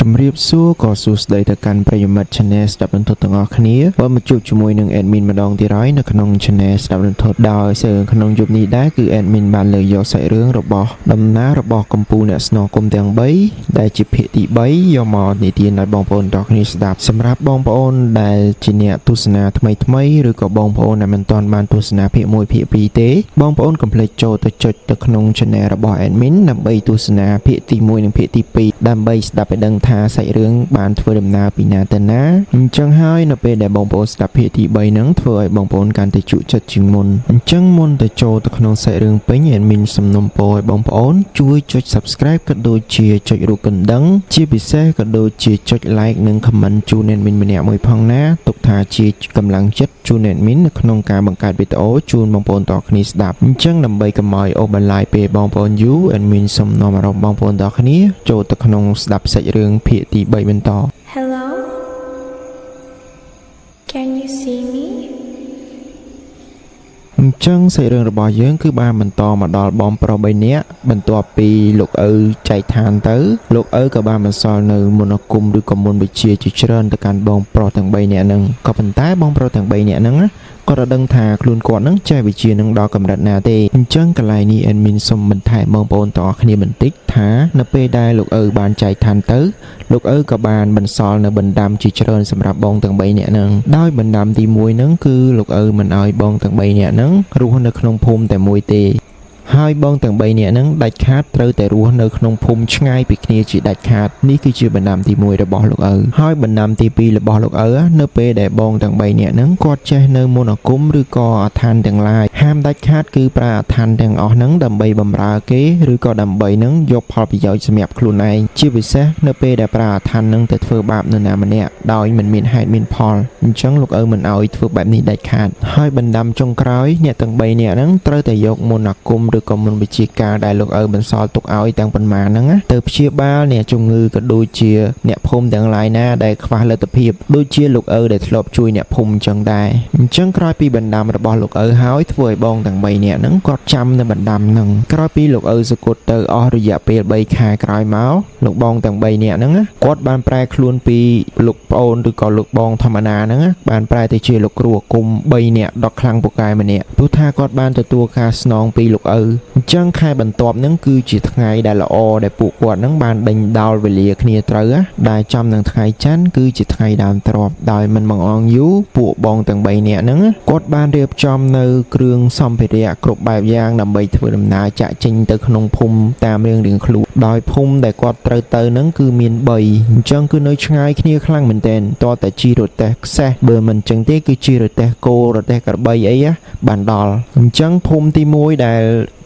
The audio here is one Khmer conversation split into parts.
ជំរាបសួរក៏សួស្តីទៅកាន់ប្រិយមិត្ត Channel ស្ដាប់រន្ធត់ទាំងអស់គ្នាវិលមកជួបជាមួយនឹង Admin ម្ដងទៀតហើយនៅក្នុង Channel ស្ដាប់រន្ធត់ដោយសើក្នុងយប់នេះដែរគឺ Admin បានលើកយកសាច់រឿងរបស់ដំណើររបស់កម្ពុជាអ្នកស្នងគុំទាំង3ដែលជាភាគទី3យកមកនិទានឲ្យបងប្អូនទាំងអស់គ្នាស្ដាប់សម្រាប់បងប្អូនដែលជាអ្នកទស្សនាថ្មីថ្មីឬក៏បងប្អូនដែលមិនទាន់បានទស្សនាភាគ1ភាគ2ទេបងប្អូនកុំភ្លេចចូលទៅចុចទៅក្នុង Channel របស់ Admin ដើម្បីទស្សនាភាគទី1និងភាគទី2ដើម្បីស្ដាប់ឲ្យដឹងថាសាច់រឿងបានធ្វើដំណើរពីណាទៅណាអញ្ចឹងហើយនៅពេលដែលបងប្អូនស្ដាប់ភាគទី3ហ្នឹងធ្វើឲ្យបងប្អូនកាន់តែជក់ចិត្តជាងមុនអញ្ចឹងមុនទៅចូលទៅក្នុងសាច់រឿងពេញ Admin សំណូមពរឲ្យបងប្អូនជួយចុច Subscribe ក៏ដូចជាចុចរូបកណ្ដឹងជាពិសេសក៏ដូចជាចុច Like និង Comment ជូន Admin ម្នាក់មួយផងណាទុកថាជាកម្លាំងចិត្តជូន Admin នៅក្នុងការបង្កើតវីដេអូជូនបងប្អូនតគ្នាស្ដាប់អញ្ចឹងដើម្បីកុំឲ្យអូសបន្លាយពេលបងប្អូនយូរ Admin សូមនាំអារម្មណ៍បងប្អូនតគ្នាចូលទៅក្នុងស្ដាប់សាច់រឿងភាគទី3បន្ត Hello? Can you see me? អញ្ចឹងសាច់រឿងរបស់យើងគឺបានបន្តមកដល់បងប្រុស3នាក់បន្ទាប់ពីលោកឪចែកឋានទៅលោកឪក៏បានបន្សល់នៅមន្តអាគមឬក៏មន្តវិជ្ជាជាច្រើនទៅកាន់បងប្រុសទាំង3នាក់ហ្នឹងក៏ប៉ុន្តែបងប្រុសទាំង3នាក់ហ្នឹងណាគាត់អត់ដឹងថាខ្លួនគាត់នឹងចេះវិជ្ជានឹងដល់កម្រិតណាទេអញ្ចឹងកន្លែងនេះ admin សូមបន្ថែមបងប្អូនទាំងអស់គ្នាបន្តិចថានៅពេលដែលលោកឪបានចែកឋានទៅលោកឪក៏បានបន្សល់នៅបណ្ដាំជាច្រើនសម្រាប់បងទាំង3នាក់ហ្នឹងដោយបណ្ដាំទី1ហ្នឹងគឺលោកឪមិនឲ្យបងទាំង3នាក់ហ្នឹងរស់នៅក្នុងភូមិតែមួយទេ ហើយបងទាំង3នាក់ហ្នឹងដាច់ខាតត្រូវតែរស់នៅក្នុងភូមិឆ្ងាយពីគ្នាជាដាច់ខាតនេះគឺជាបណ្ដាំទី1របស់លោកឪហើយបណ្ដាំទី2របស់លោកឪនៅពេលដែលបងទាំង3នាក់ហ្នឹងគាត់ចេះនៅមន្តអាគមឬក៏អាឋានទាំងឡាយហាមដាច់ខាតគឺប្រើអាឋានទាំងអស់ហ្នឹងដើម្បីបំរើគេឬក៏ដើម្បីហ្នឹងយកផលប្រយោជន៍សម្រាប់ខ្លួនឯងជាពិសេសនៅពេលដែលប្រើអាឋានហ្នឹងទៅធ្វើបាបនរណាម្នាក់ដោយមិនមានហេតុមានផលអញ្ចឹងលោកឪមិនអោយធ្វើបែបនេះដាច់ខាតហើយបណ្ដាំចុងក្រោយអ្នកទាំង3នាក់ហ្នឹងត្រូវតែយកមន្តអាគមឬក៏មន្តវិជ្ជាការដែលលោកឪបន្សល់ទុកឲ្យទាំងប៉ុន្មានហ្នឹងណាទៅព្យាបាលអ្នកជំងឺក៏ដូចជាអ្នកភូមិទាំងឡាយណាដែលខ្វះលទ្ធភាពដូចជាលោកឪដែលធ្លាប់ជួយអ្នកភូមិអញ្ចឹងដែរអញ្ចឹងក្រោយពីបណ្ដាំរបស់លោកឪហើយធ្វើឲ្យបងទាំង3នាក់ហ្នឹងគាត់ចាំនៅបណ្ដាំហ្នឹងក្រោយពីលោកឪសុគតទៅអស់រយៈពេល3ខែក្រោយមកលោកបងទាំង3នាក់ហ្នឹងណាគាត់បានប្រែខ្លួនពីលោកប្អូនឬក៏លោកបងធម្មតាហ្នឹងណាបានប្រែទៅជាលោកគ្រូអាគម3នាក់ដ៏ខ្លាំងពូកែម្នាក់ព្រោះថាគាត់បានទទួលការស្នងពីលោកឪអញ្ចឹងខែបន្ទាប់ហ្នឹងគឺជាថ្ងៃដែលល្អដែលពួកគាត់ហ្នឹងបានដេញដោលវេលាគ្នាត្រូវណាដែលចំនឹងថ្ងៃច័ន្ទគឺជាថ្ងៃដើមទ្របដោយមិនបង្អងយូរពួកបងទាំង3នាក់ហ្នឹងណាគាត់បានរៀបចំនៅគ្រឿងសម្ភារៈគ្រប់បែបយ៉ាងដើម្បីធ្វើដំណើរចាក់ចេញទៅក្នុងភូមិតាមរៀងៗខ្លួនដោយភូមិដែលគាត់ត្រូវទៅហ្នឹងគឺមាន3អញ្ចឹងគឺនៅឆ្ងាយគ្នាខ្លាំងមែនទែនតតែជិះរទេះខ្សេះបើមិនអញ្ចឹងទេគឺជិះរទេះគោរទេះក្របីអីណាបានដល់អញ្ចឹងភូមិទី1ដែល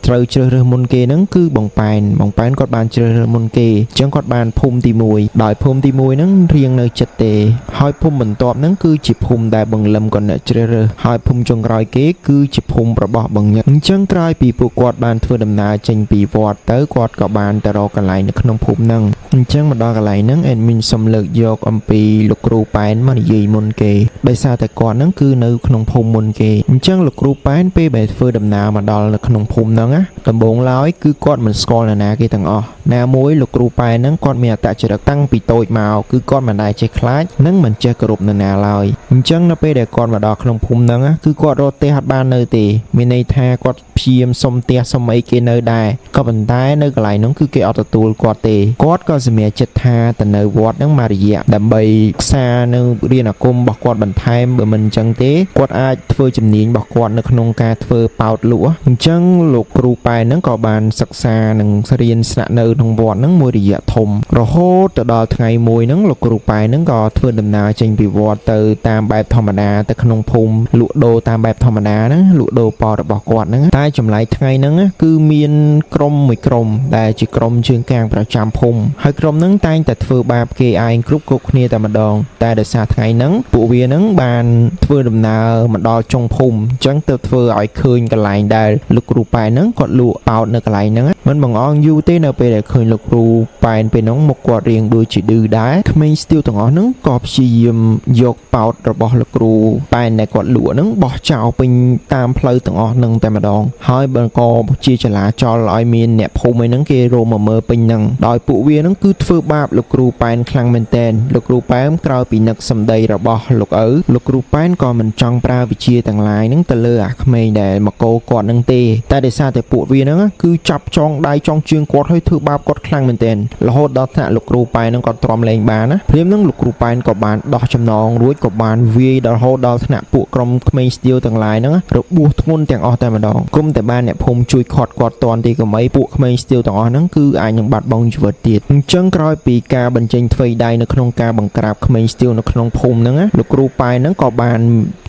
ត្រូវជ្រើសរើសមុនគេហ្នឹងគឺបងប៉ែនបងប៉ែនគាត់បានជ្រើសរើសមុនគេអញ្ចឹងគាត់បានភូមិទី1ដោយភូមិទី1ហ្នឹងរៀងនៅចិត្តទេហើយភូមិបន្ទាប់ហ្នឹងគឺជាភូមិដែលបងលឹមគាត់អ្នកជ្រើសរើសហើយភូមិចុងក្រោយគេគឺជាភូមិរបស់បងញឹកអញ្ចឹងក្រោយពីពួកគាត់បានធ្វើដំណើរចេញពីវត្តទៅគាត់ក៏បានទៅរកកន្លែងនៅក្នុងភូមិហ្នឹងអញ្ចឹងមកដល់កន្លែងហ្នឹង admin សុំលើកយកអំពីលោកគ្រូប៉ែនមកនិយាយមុនគេដោយសារតែគាត់ហ្នឹងគឺនៅក្នុងភូមិមុនគេអញ្ចឹងលោកគ្រូប៉ែនពេលដែលធ្វើដំណើរមកដល់នៅក្នុងភូមិហ្នឹងណាដំបូងឡើយគឺគាត់មិនស្គាល់នរណាគេទាំងអស់ណាមួយលោកគ្រូប៉ែនហ្នឹងគាត់មានអត្តចរិតតាំងពីតូចមកគឺគាត់មិនដែលចេះខ្លាចនិងមិនចេះគោរពនរណាឡើយអញ្ចឹងនៅពេលដែលគាត់មកដល់ក្នុងភូមិហ្នឹងណាគឺគាត់រកផ្ទះអត់បាននៅទេមានន័យថាគាត់ព្យាយាមសុំផ្ទះសុំអីគេនៅដែរក៏ប៉ុន្តែនៅកន្លែងហ្នឹងគឺគេអត់ទទួលគាត់ទេគាត់ក៏សម្រេចចិត្តថាទៅនៅវត្តហ្នឹងមួយរយៈដើម្បីខ្សានៅរៀនអាគមរបស់គាត់បន្ថែមបើមិនអញ្ចឹងទេគាត់អាចធ្វើជំនាញរបស់គាត់នៅក្នុងការធ្វើប៉ោតលក់អញ្ចឹងលោកគ្រូប៉ែនហ្នឹងក៏បានសិក្សានិងរៀនស្នាក់នៅក្នុងវត្តហ្នឹងមួយរយៈធំរហូតទៅដល់ថ្ងៃមួយហ្នឹងលោកគ្រូប៉ែនហ្នឹងក៏ធ្វើដំណើរចេញពីវត្តទៅតាមបែបធម្មតាទៅក្នុងភូមិលក់ដូរតាមបែបធម្មតាហ្នឹងលក់ដូរប៉ោតរបស់គាត់ហ្នឹងតែចម្លែកថ្ងៃហ្នឹងគឺមានក្រុមមួយក្រុមដែលជាក្រុមជើងកាងប្រចាំភូមិហើយក្រុមហ្នឹងតែងតែធ្វើបាបគេឯងគ្រប់គ្រប់គ្នាតែម្ដងតែដោយសារថ្ងៃហ្នឹងពួកវាហ្នឹងបានធ្វើដំណើរមកដល់ចុងភូមិអញ្ចឹងទៅធ្វើឲ្យឃើញកន្លែងដែលលោកគ្រូប៉ែនហ្នឹង ហ្នឹងគាត់លក់ប៉ោតនៅកន្លែងហ្នឹងមិនបង្អង់យូរទេនៅពេលដែលឃើញលោកគ្រូប៉ែនពេលហ្នឹងមុខគាត់រៀងដូចជាឌឺដែរក្មេងស្ទាវទាំងអស់ហ្នឹងក៏ព្យាយាមយកប៉ោតរបស់លោកគ្រូប៉ែនដែលគាត់លក់ហ្នឹងបោះចោលពេញតាមផ្លូវទាំងអស់ហ្នឹងតែម្ដងហើយបើក៏ជាចលាចលឲ្យមានអ្នកភូមិអីហ្នឹងគេរមមកមើលពេញហ្នឹងដោយពួកវាហ្នឹងគឺធ្វើបាបលោកគ្រូប៉ែនខ្លាំងមែនទែនលោកគ្រូប៉ែនក្រោយពីនឹកសម្ដីរបស់លោកឪលោកគ្រូប៉ែនក៏មិនចង់ប្រើវិជាទាំងឡាយហ្នឹងទៅលើអាក្មេងដែលមកកោគាត់ហ្នឹងទេតែដោយសារតែពួកវាហ្នឹងគឺចាប់ចងដៃចងជើងគាត់ហើយធ្វើបាបគាត់ខ្លាំងមែនទែនរហូតដល់ថ្នាក់លោកគ្រូប៉ែនហ្នឹងគាត់ទ្រាំលែងបានណាភ្លាមហ្នឹងលោកគ្រូប៉ែនក៏បានដោះចំណងរួចក៏បានវាយដល់រហូតដល់ថ្នាក់ពួកក្រុមក្មេងស្ទាវទាំងឡាយហ្នឹងរបួសធ្ងន់ទាំងអស់តែម្ដងគុំតែបានអ្នកភូមិជួយខាត់គាត់តាន់ទីកុំអីពួកក្មេងស្ទាវទាំងអស់ហ្នឹងគឺអាចនឹងបាត់បង់ជីវិតទៀតអញ្ចឹងក្រោយពីការបញ្ចេញធ្វេដៃនៅក្នុងការបង្ក្រាបក្មេងស្ទាវនៅក្នុងភូមិហ្នឹងណាលោកគ្រូប៉ែនហ្នឹងក៏បាន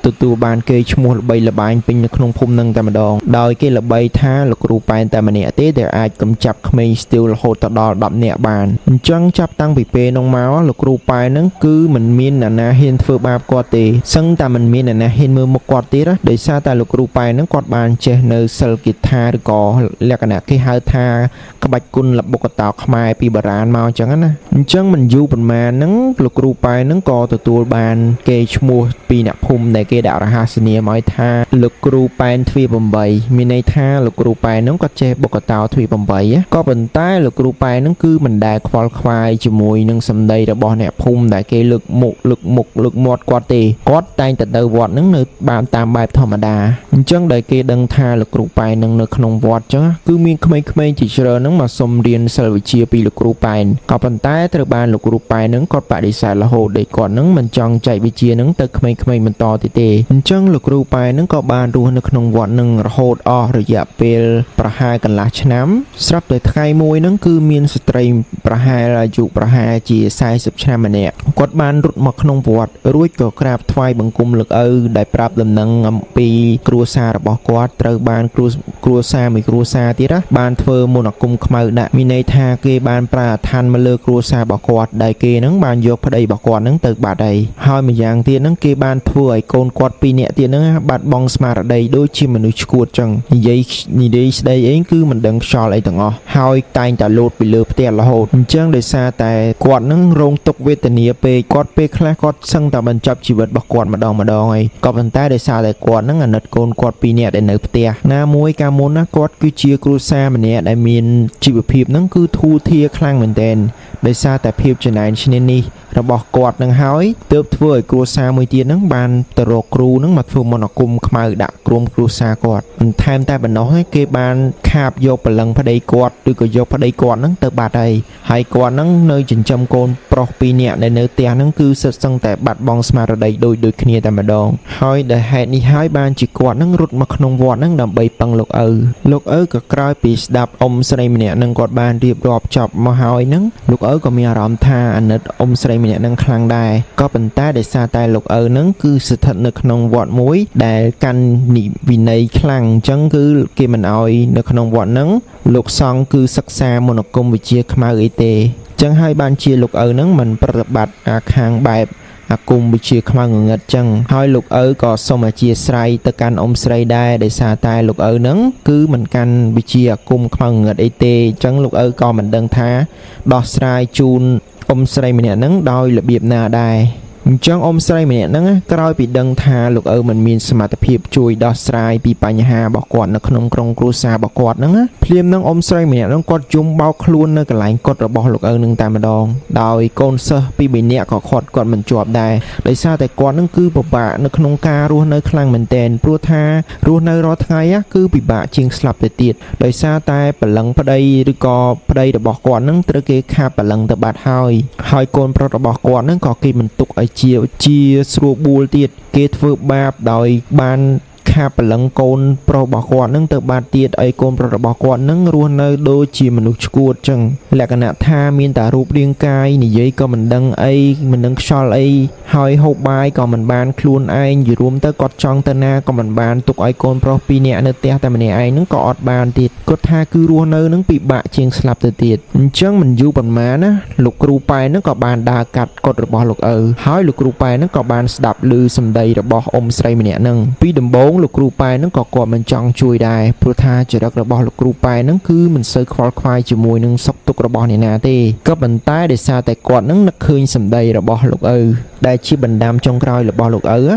ទទួលបានគេឈ្មោះល្បីល្បាញពេញនៅក្នុងភូមិហ្នឹងតែម្ដងដោយគេល្បីថាលោកគ្រូប៉ែនតែម្នាក់ទេដែលអាចកម្ចាត់ក្មេងស្ទាវរហូតទៅដល់10នាក់បានអញ្ចឹងចាប់តាំងពីពេលនោះមកលោកគ្រូប៉ែនហ្នឹងគឺមិនមានអ្នកណាហ៊ានធ្វើបាបគាត់ទេសឹងតែមិនមានអ្នកណាហ៊ានមើលមុខគាត់ទៀតណាដោយសារតែលោកគ្រូប៉ែនហ្នឹងគាត់បានចេះនៅសិលគាថាឬក៏លក្ខណៈគេហៅថាក្បាច់គុណល្បុក្កតោខ្មែរពីបុរាណមកអញ្ចឹងណាអញ្ចឹងមិនយូរប៉ុន្មានហ្នឹងលោកគ្រូប៉ែនហ្នឹងក៏ទទួលបានគេឈ្មោះពីអ្នកភូមិដែលគេដាក់រហស្សនាមឲ្យថាលោកគ្រូប៉ែនទ្វា8មានន័យថាលោកគ្រូប៉ែនហ្នឹងគាត់ចេះបុក្កតោទ្វា8ក៏ប៉ុន្តែលោកគ្រូប៉ែនហ្នឹងគឺមិនដែលខ្វល់ខ្វាយជាមួយនឹងសម្ដីរបស់អ្នកភូមិដែលគេលើកមុខលើកមុខលើកមាត់គាត់ទេគាត់តែងតែទៅវត្តហ្នឹងនៅបានតាមបែបធម្មតាអញ្ចឹងដែលគេដឹងថាលោកគ្រូប៉ែននឹងនៅក្នុងវត្តអញ្ចឹងគឺមានក្មេងៗជាច្រើនហ្នឹងមកសុំរៀនសិលវិជ្ជាពីលោកគ្រូប៉ែនក៏ប៉ុន្តែត្រូវបានលោកគ្រូប៉ែនហ្នឹងគាត់បដិសេធរហូតដែលគាត់ហ្នឹងមិនចង់ចែកវិជ្ជាហ្នឹងទៅក្មេងៗបន្តទៀតទេអញ្ចឹងលោកគ្រូប៉ែនហ្នឹងក៏បានរស់នៅក្នុងវត្តហ្នឹងរហូតអស់រយៈពេលប្រហែលកន្លះឆ្នាំស្រាប់តែថ្ងៃមួយហ្នឹងគឺមានស្ត្រីប្រហែលអាយុប្រហែលជា40ឆ្នាំម្នាក់គាត់បានរត់មកក្នុងវត្តរួចក៏ក្រាបថ្វាយបង្គំលោកឪដែលប្រាប់ដំណឹងអំពីគ្រួសាររបស់គាត់ត្រូវបានគ្រួសារមួយគ្រួសារទៀតណាបានធ្វើមន្តអាគមខ្មៅដាក់មានន័យថាគេបានប្រើអាថន្នមកលើគ្រួសាររបស់គាត់ដែលគេហ្នឹងបានយកប្តីរបស់គាត់ហ្នឹងទៅបាត់ហើយហើយម្យ៉ាងទៀតហ្នឹងគេបានធ្វើឲ្យកូនគាត់ពីរនាក់ទៀតហ្នឹងបាត់បង់ស្មារតីដូចជាមនុស្សឈួតចឹងនិយាយនិយាយស្ដីអីគឺមិនដឹងខ្យល់អីទាំងអស់ហើយតែងតែលោតពីលើផ្ទះរហូតអញ្ចឹងដោយសារតែគាត់ហ្នឹងរងទុក្ខវេទនាពេកគាត់ពេលខ្លះគាត់សឹងតែបញ្ចប់ជីវិតរបស់គាត់ម្ដងម្ដងហើយក៏ប៉ុន្តែដោយសារតែគាត់ហ្នឹងអាណិតកូនគាត់ពីរនាក់ដែលនៅផ្ទះណាមួយកាលមុនណាគាត់គឺជាគ្រួសារម្នាក់ដែលមានជីវភាពហ្នឹងគឺធូរធារខ្លាំងមែនទែនដោយសារតែភាពចំណែនឈ្នានីសរបស់គាត់នឹងហើយទើបធ្វើឲ្យគ្រួសារមួយទៀតហ្នឹងបានទៅរកគ្រូហ្នឹងមកធ្វើមន្តអាគមខ្មៅដាក់ក្រុមគ្រួសារគាត់បន្ថែមតែប៉ុណ្ណោះឯងគេបានខាបយកព្រលឹងប្តីគាត់ឬក៏យកប្តីគាត់ហ្នឹងទៅបាត់ហើយហើយគាត់ហ្នឹងនៅចិញ្ចឹមកូនប្រុសពីរនាក់ដែលនៅផ្ទះហ្នឹងគឺសិតសឹងតែបាត់បង់ស្មារតីដូចដូចគ្នាតែម្ដងហើយដែលហេតុនេះហើយបានជាគាត់ហ្នឹងរត់មកក្នុងវត្តហ្នឹងដើម្បីពឹងលោកឪលោកឪក៏ក្រោយពីស្ដាប់អ៊ំស្រីម្នាក់ហ្នឹងគាត់បានរៀបរាប់ចប់មកហើយហ្នឹងលោកឪក៏មានអារម្មណ៍ថាអាណិតអ៊ំស្រីម្នាក់ហ្នឹងខ្លាំងដែរក៏ប៉ុន្តែដោយសារតែលោកឪហ្នឹងគឺស្ថិតនៅក្នុងវត្តមួយដែលកាន់និវិន័យខ្លាំងអញ្ចឹងគឺគេមិនអោយនៅក្នុងវត្តហ្នឹងលោកសង្ឃគឺសិក្សាមន្តអាគមវិជ្ជាខ្មៅអីទេចឹងហើយបានជាលោកឪហ្នឹងមិនប្រតិបត្តិអាខាងបែបអាគមវិជ្ជាខ្មៅងងឹតចឹងហើយលោកឪក៏សូមអធិស្ឋានទៅកាន់អ៊ំស្រីដែរដោយសារតែលោកឪហ្នឹងគឺមិនកាន់វិជ្ជាអាគមខ្មៅងងឹតអីទេអញ្ចឹងលោកឪក៏មិនដឹងថាដោះស្រាយជូនអ៊ំស្រីម្នាក់ហ្នឹងដោយរបៀបណាដែរអញ្ចឹងអ៊ំស្រីម្នាក់ហ្នឹងក្រោយពីដឹងថាលោកឪមិនមានសមត្ថភាពជួយដោះស្រាយពីបញ្ហារបស់គាត់នៅក្នុងក្រុមគ្រួសាររបស់គាត់ហ្នឹងណាភ្លាមហ្នឹងអ៊ំស្រីម្នាក់ហ្នឹងគាត់យំបោកខ្លួននៅកន្លែងកុដិរបស់លោកឪនឹងតែម្ដងដោយកូនសិស្សពីរបីនាក់ក៏គាត់គាត់មិនជាប់ដែរដោយសារតែគាត់ហ្នឹងគឺពិបាកនៅក្នុងការរស់នៅខ្លាំងមែនទែនព្រោះថារស់នៅរាល់ថ្ងៃគឺពិបាកជាងស្លាប់ទៅទៀតដោយសារតែព្រលឹងប្តីឬក៏ប្តីរបស់គាត់ហ្នឹងត្រូវគេខាបព្រលឹងទៅបាត់ហើយហើយកូនប្រុសរបស់គាត់ហ្នឹងក៏គេមិនទុកឲ្យជាជាស្រួលបួលទៀតគេធ្វើបាបដោយបានខាបព្រលឹងកូនប្រុសរបស់គាត់នឹងទៅបាត់ទៀតឲ្យកូនប្រុសរបស់គាត់នឹងរស់នៅដូចជាមនុស្សឈួតចឹងលក្ខណៈថាមានតែរូបរាងកាយនិយាយក៏មិនដឹងអីមិនដឹងខ្យល់អីហើយហូបបាយក៏មិនបានខ្លួនឯងយរួមទៅគាត់ចង់ទៅណាក៏មិនបានទុកឲ្យកូនប្រុសពីរនាក់នៅផ្ទះតែម្នាក់ឯងនឹងក៏អត់បានទៀតគាត់ថាគឺរស់នៅនឹងពិបាកជាងស្លាប់ទៅទៀតអញ្ចឹងមិនយូរប៉ុន្មានណាលោកគ្រូប៉ែនឹងក៏បានដើរកាត់កុដិរបស់លោកឪហើយលោកគ្រូប៉ែនឹងក៏បានស្ដាប់ឮសម្ដីរបស់អ៊ំស្រីម្នាក់នឹងពីដំបូង លោកគ្រូប៉ែហ្នឹងក៏គាត់មិនចង់ជួយដែរព្រោះថាចរិតរបស់លោកគ្រូប៉ែហ្នឹងគឺមិនសូវខ្វល់ខ្វាយជាមួយនឹងសុខទុក្ខរបស់អ្នកណាទេក៏ប៉ុន្តែដោយសារតែគាត់ហ្នឹងនឹកឃើញសម្ដីរបស់លោកឪដែលជាបណ្ដាំចុងក្រោយរបស់លោកឪណា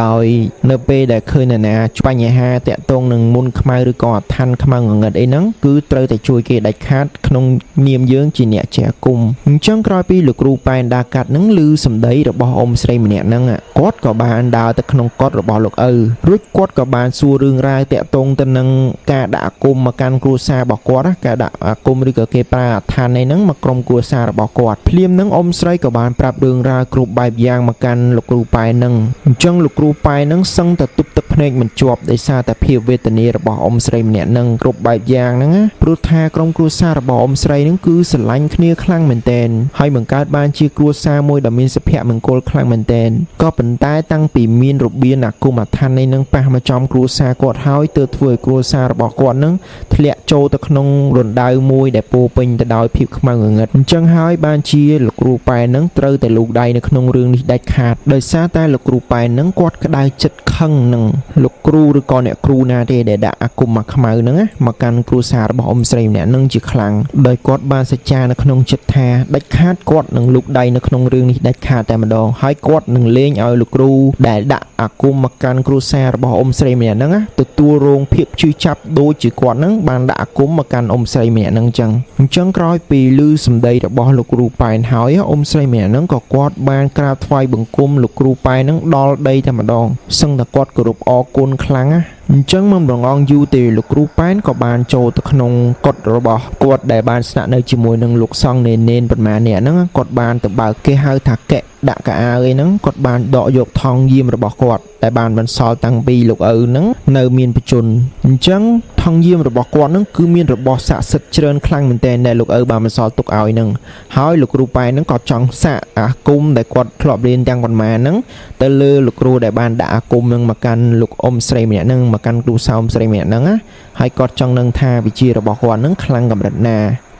ដោយនៅពេលដែលឃើញអ្នកណាបញ្ហាតាក់ទងនឹងមុនខ្មៅឬក៏អឋានខ្មៅងងឹតអីហ្នឹងគឺត្រូវតែជួយគេដាច់ខាតក្នុងនាមយើងជាអ្នកចេះអាគមអញ្ចឹងក្រោយពីលោកគ្រូប៉ែនដាកាត់ហ្នឹងឮសម្ដីរបស់អ៊ំស្រីម្នាក់ហ្នឹងគាត់ក៏បានដើរទៅក្នុងកុដិរបស់លោកឪរួចគាត់ក៏បានសួររឿងរ៉ាវតាក់ទងទៅនឹងការដាក់អាគមមកកាន់គ្រួសាររបស់គាត់ណាការដាក់អាគមឬក៏គេប្រើអឋានអីហ្នឹងមកក្រុមគ្រួសាររបស់គាត់ភ្លាមហ្នឹងអ៊ំស្រីក៏បានប្រាប់រឿងរ៉ាវគ្រប់បែបយ៉ាងមកកាន់លោកគ្រូប៉ែនហ្នឹងអញ្ចឹងលោកគ្រូប៉ែនហ្នឹងសឹងតែទប់ទឹកភ្នែកមិនជាប់ដោយសារតែភាពវេទនារបស់អ៊ំស្រីម្នាក់ហ្នឹងគ្រប់បែបយ៉ាងហ្នឹងណាព្រោះថាក្រុមគ្រួសាររបស់អ៊ំស្រីហ្នឹងគឺស្រឡាញ់គ្នាខ្លាំងមែនទែនហើយបង្កើតបានជាគ្រួសារមួយដ៏មានសុភមង្គលខ្លាំងមែនទែនក៏ប៉ុន្តែតាំងពីមានរបៀនអាគមអាឋាននេះនឹងប៉ះមកចំគ្រួសារគាត់ហើយទើបធ្វើឲ្យគ្រួសាររបស់គាត់ហ្នឹងធ្លាក់ចូលទៅក្នុងរណ្ដៅមួយដែលពោរពេញទៅដោយភាពខ្មៅងងឹតអញ្ចឹងហើយបានជាលោកគ្រូប៉ែនហ្នឹងត្រូវតែលូកដៃនៅក្នុងរឿងនេះដាច់ខាតដោយសារតែលោកគ្រូប៉ែនហ្នឹងគាត់ក្តៅចិត្តខឹងនឹងលោកគ្រូឬក៏អ្នកគ្រូណាទេដែលដាក់អាគមមកខ្មៅហ្នឹងណាមកកាន់គ្រួសាររបស់អ៊ំស្រីម្នាក់ហ្នឹងជាខ្លាំងដោយគាត់បានសច្ចានៅក្នុងចិត្តថាដាច់ខាតគាត់នឹងលូកដៃនៅក្នុងរឿងនេះដាច់ខាតតែម្ដងហើយគាត់នឹងលែងឲ្យលោកគ្រូដែលដាក់អាគមមកកាន់គ្រួសាររបស់អ៊ំស្រីម្នាក់ហ្នឹងណាទទួលរងភាពឈឺចាប់ដូចជាគាត់ហ្នឹងបានដាក់អាគមមកកាន់អ៊ំស្រីម្នាក់ហ្នឹងចឹងអញ្ចឹងក្រោយពីឮសម្ដីរបស់លោកគ្រូប៉ែនហើយអ៊ំស្រីម្នាក់ហ្នឹងក៏គាត់បានក្រាបថ្វាយបង្គំលោកគ្រូប៉ែនហ្នឹងដល់ដីតែម្ដងសឹងតែគាត់គោរពអរគុណខ្លាំងណាអញ្ចឹងមិនប្រងងយូរទេលោកគ្រូប៉ែនក៏បានចូលទៅក្នុងកុដិរបស់គាត់ដែលបានស្នាក់នៅជាមួយនឹងលោកសង្ឃនេននេនប៉ុន្មាននាក់ហ្នឹងគាត់បានទៅបើកគេហៅថាកៈដាក់កៅអៅអីហ្នឹងគាត់បានដកយកថង់យាមរបស់គាត់ដែលបានបន្សល់តាំងពីលោកឪហ្នឹងនៅមានបច្ចុប្បន្នអញ្ចឹងថង់យាមរបស់គាត់ហ្នឹងគឺមានរបស់ស័ក្តិសិទ្ធិច្រើនខ្លាំងមែនទែនដែលលោកឪបានបន្សល់ទុកឲ្យហ្នឹងហើយលោកគ្រូប៉ែនហ្នឹងក៏ចង់សាកអាគមដែលគាត់ធ្លាប់រៀនទាំងប៉ុន្មានហ្នឹងទៅលើលោកគ្រូដែលបានដាក់អាគមហ្នឹងមកកាន់លោកអ៊ំស្រីម្នាក់ហ្នឹងមកកាន់គ្រូសោមស្រីម្នាក់ហ្នឹងណាហើយគាត់ចង់នឹងថាវិជារបស់គាត់ហ្នឹងខ្លាំងកម្រិតណា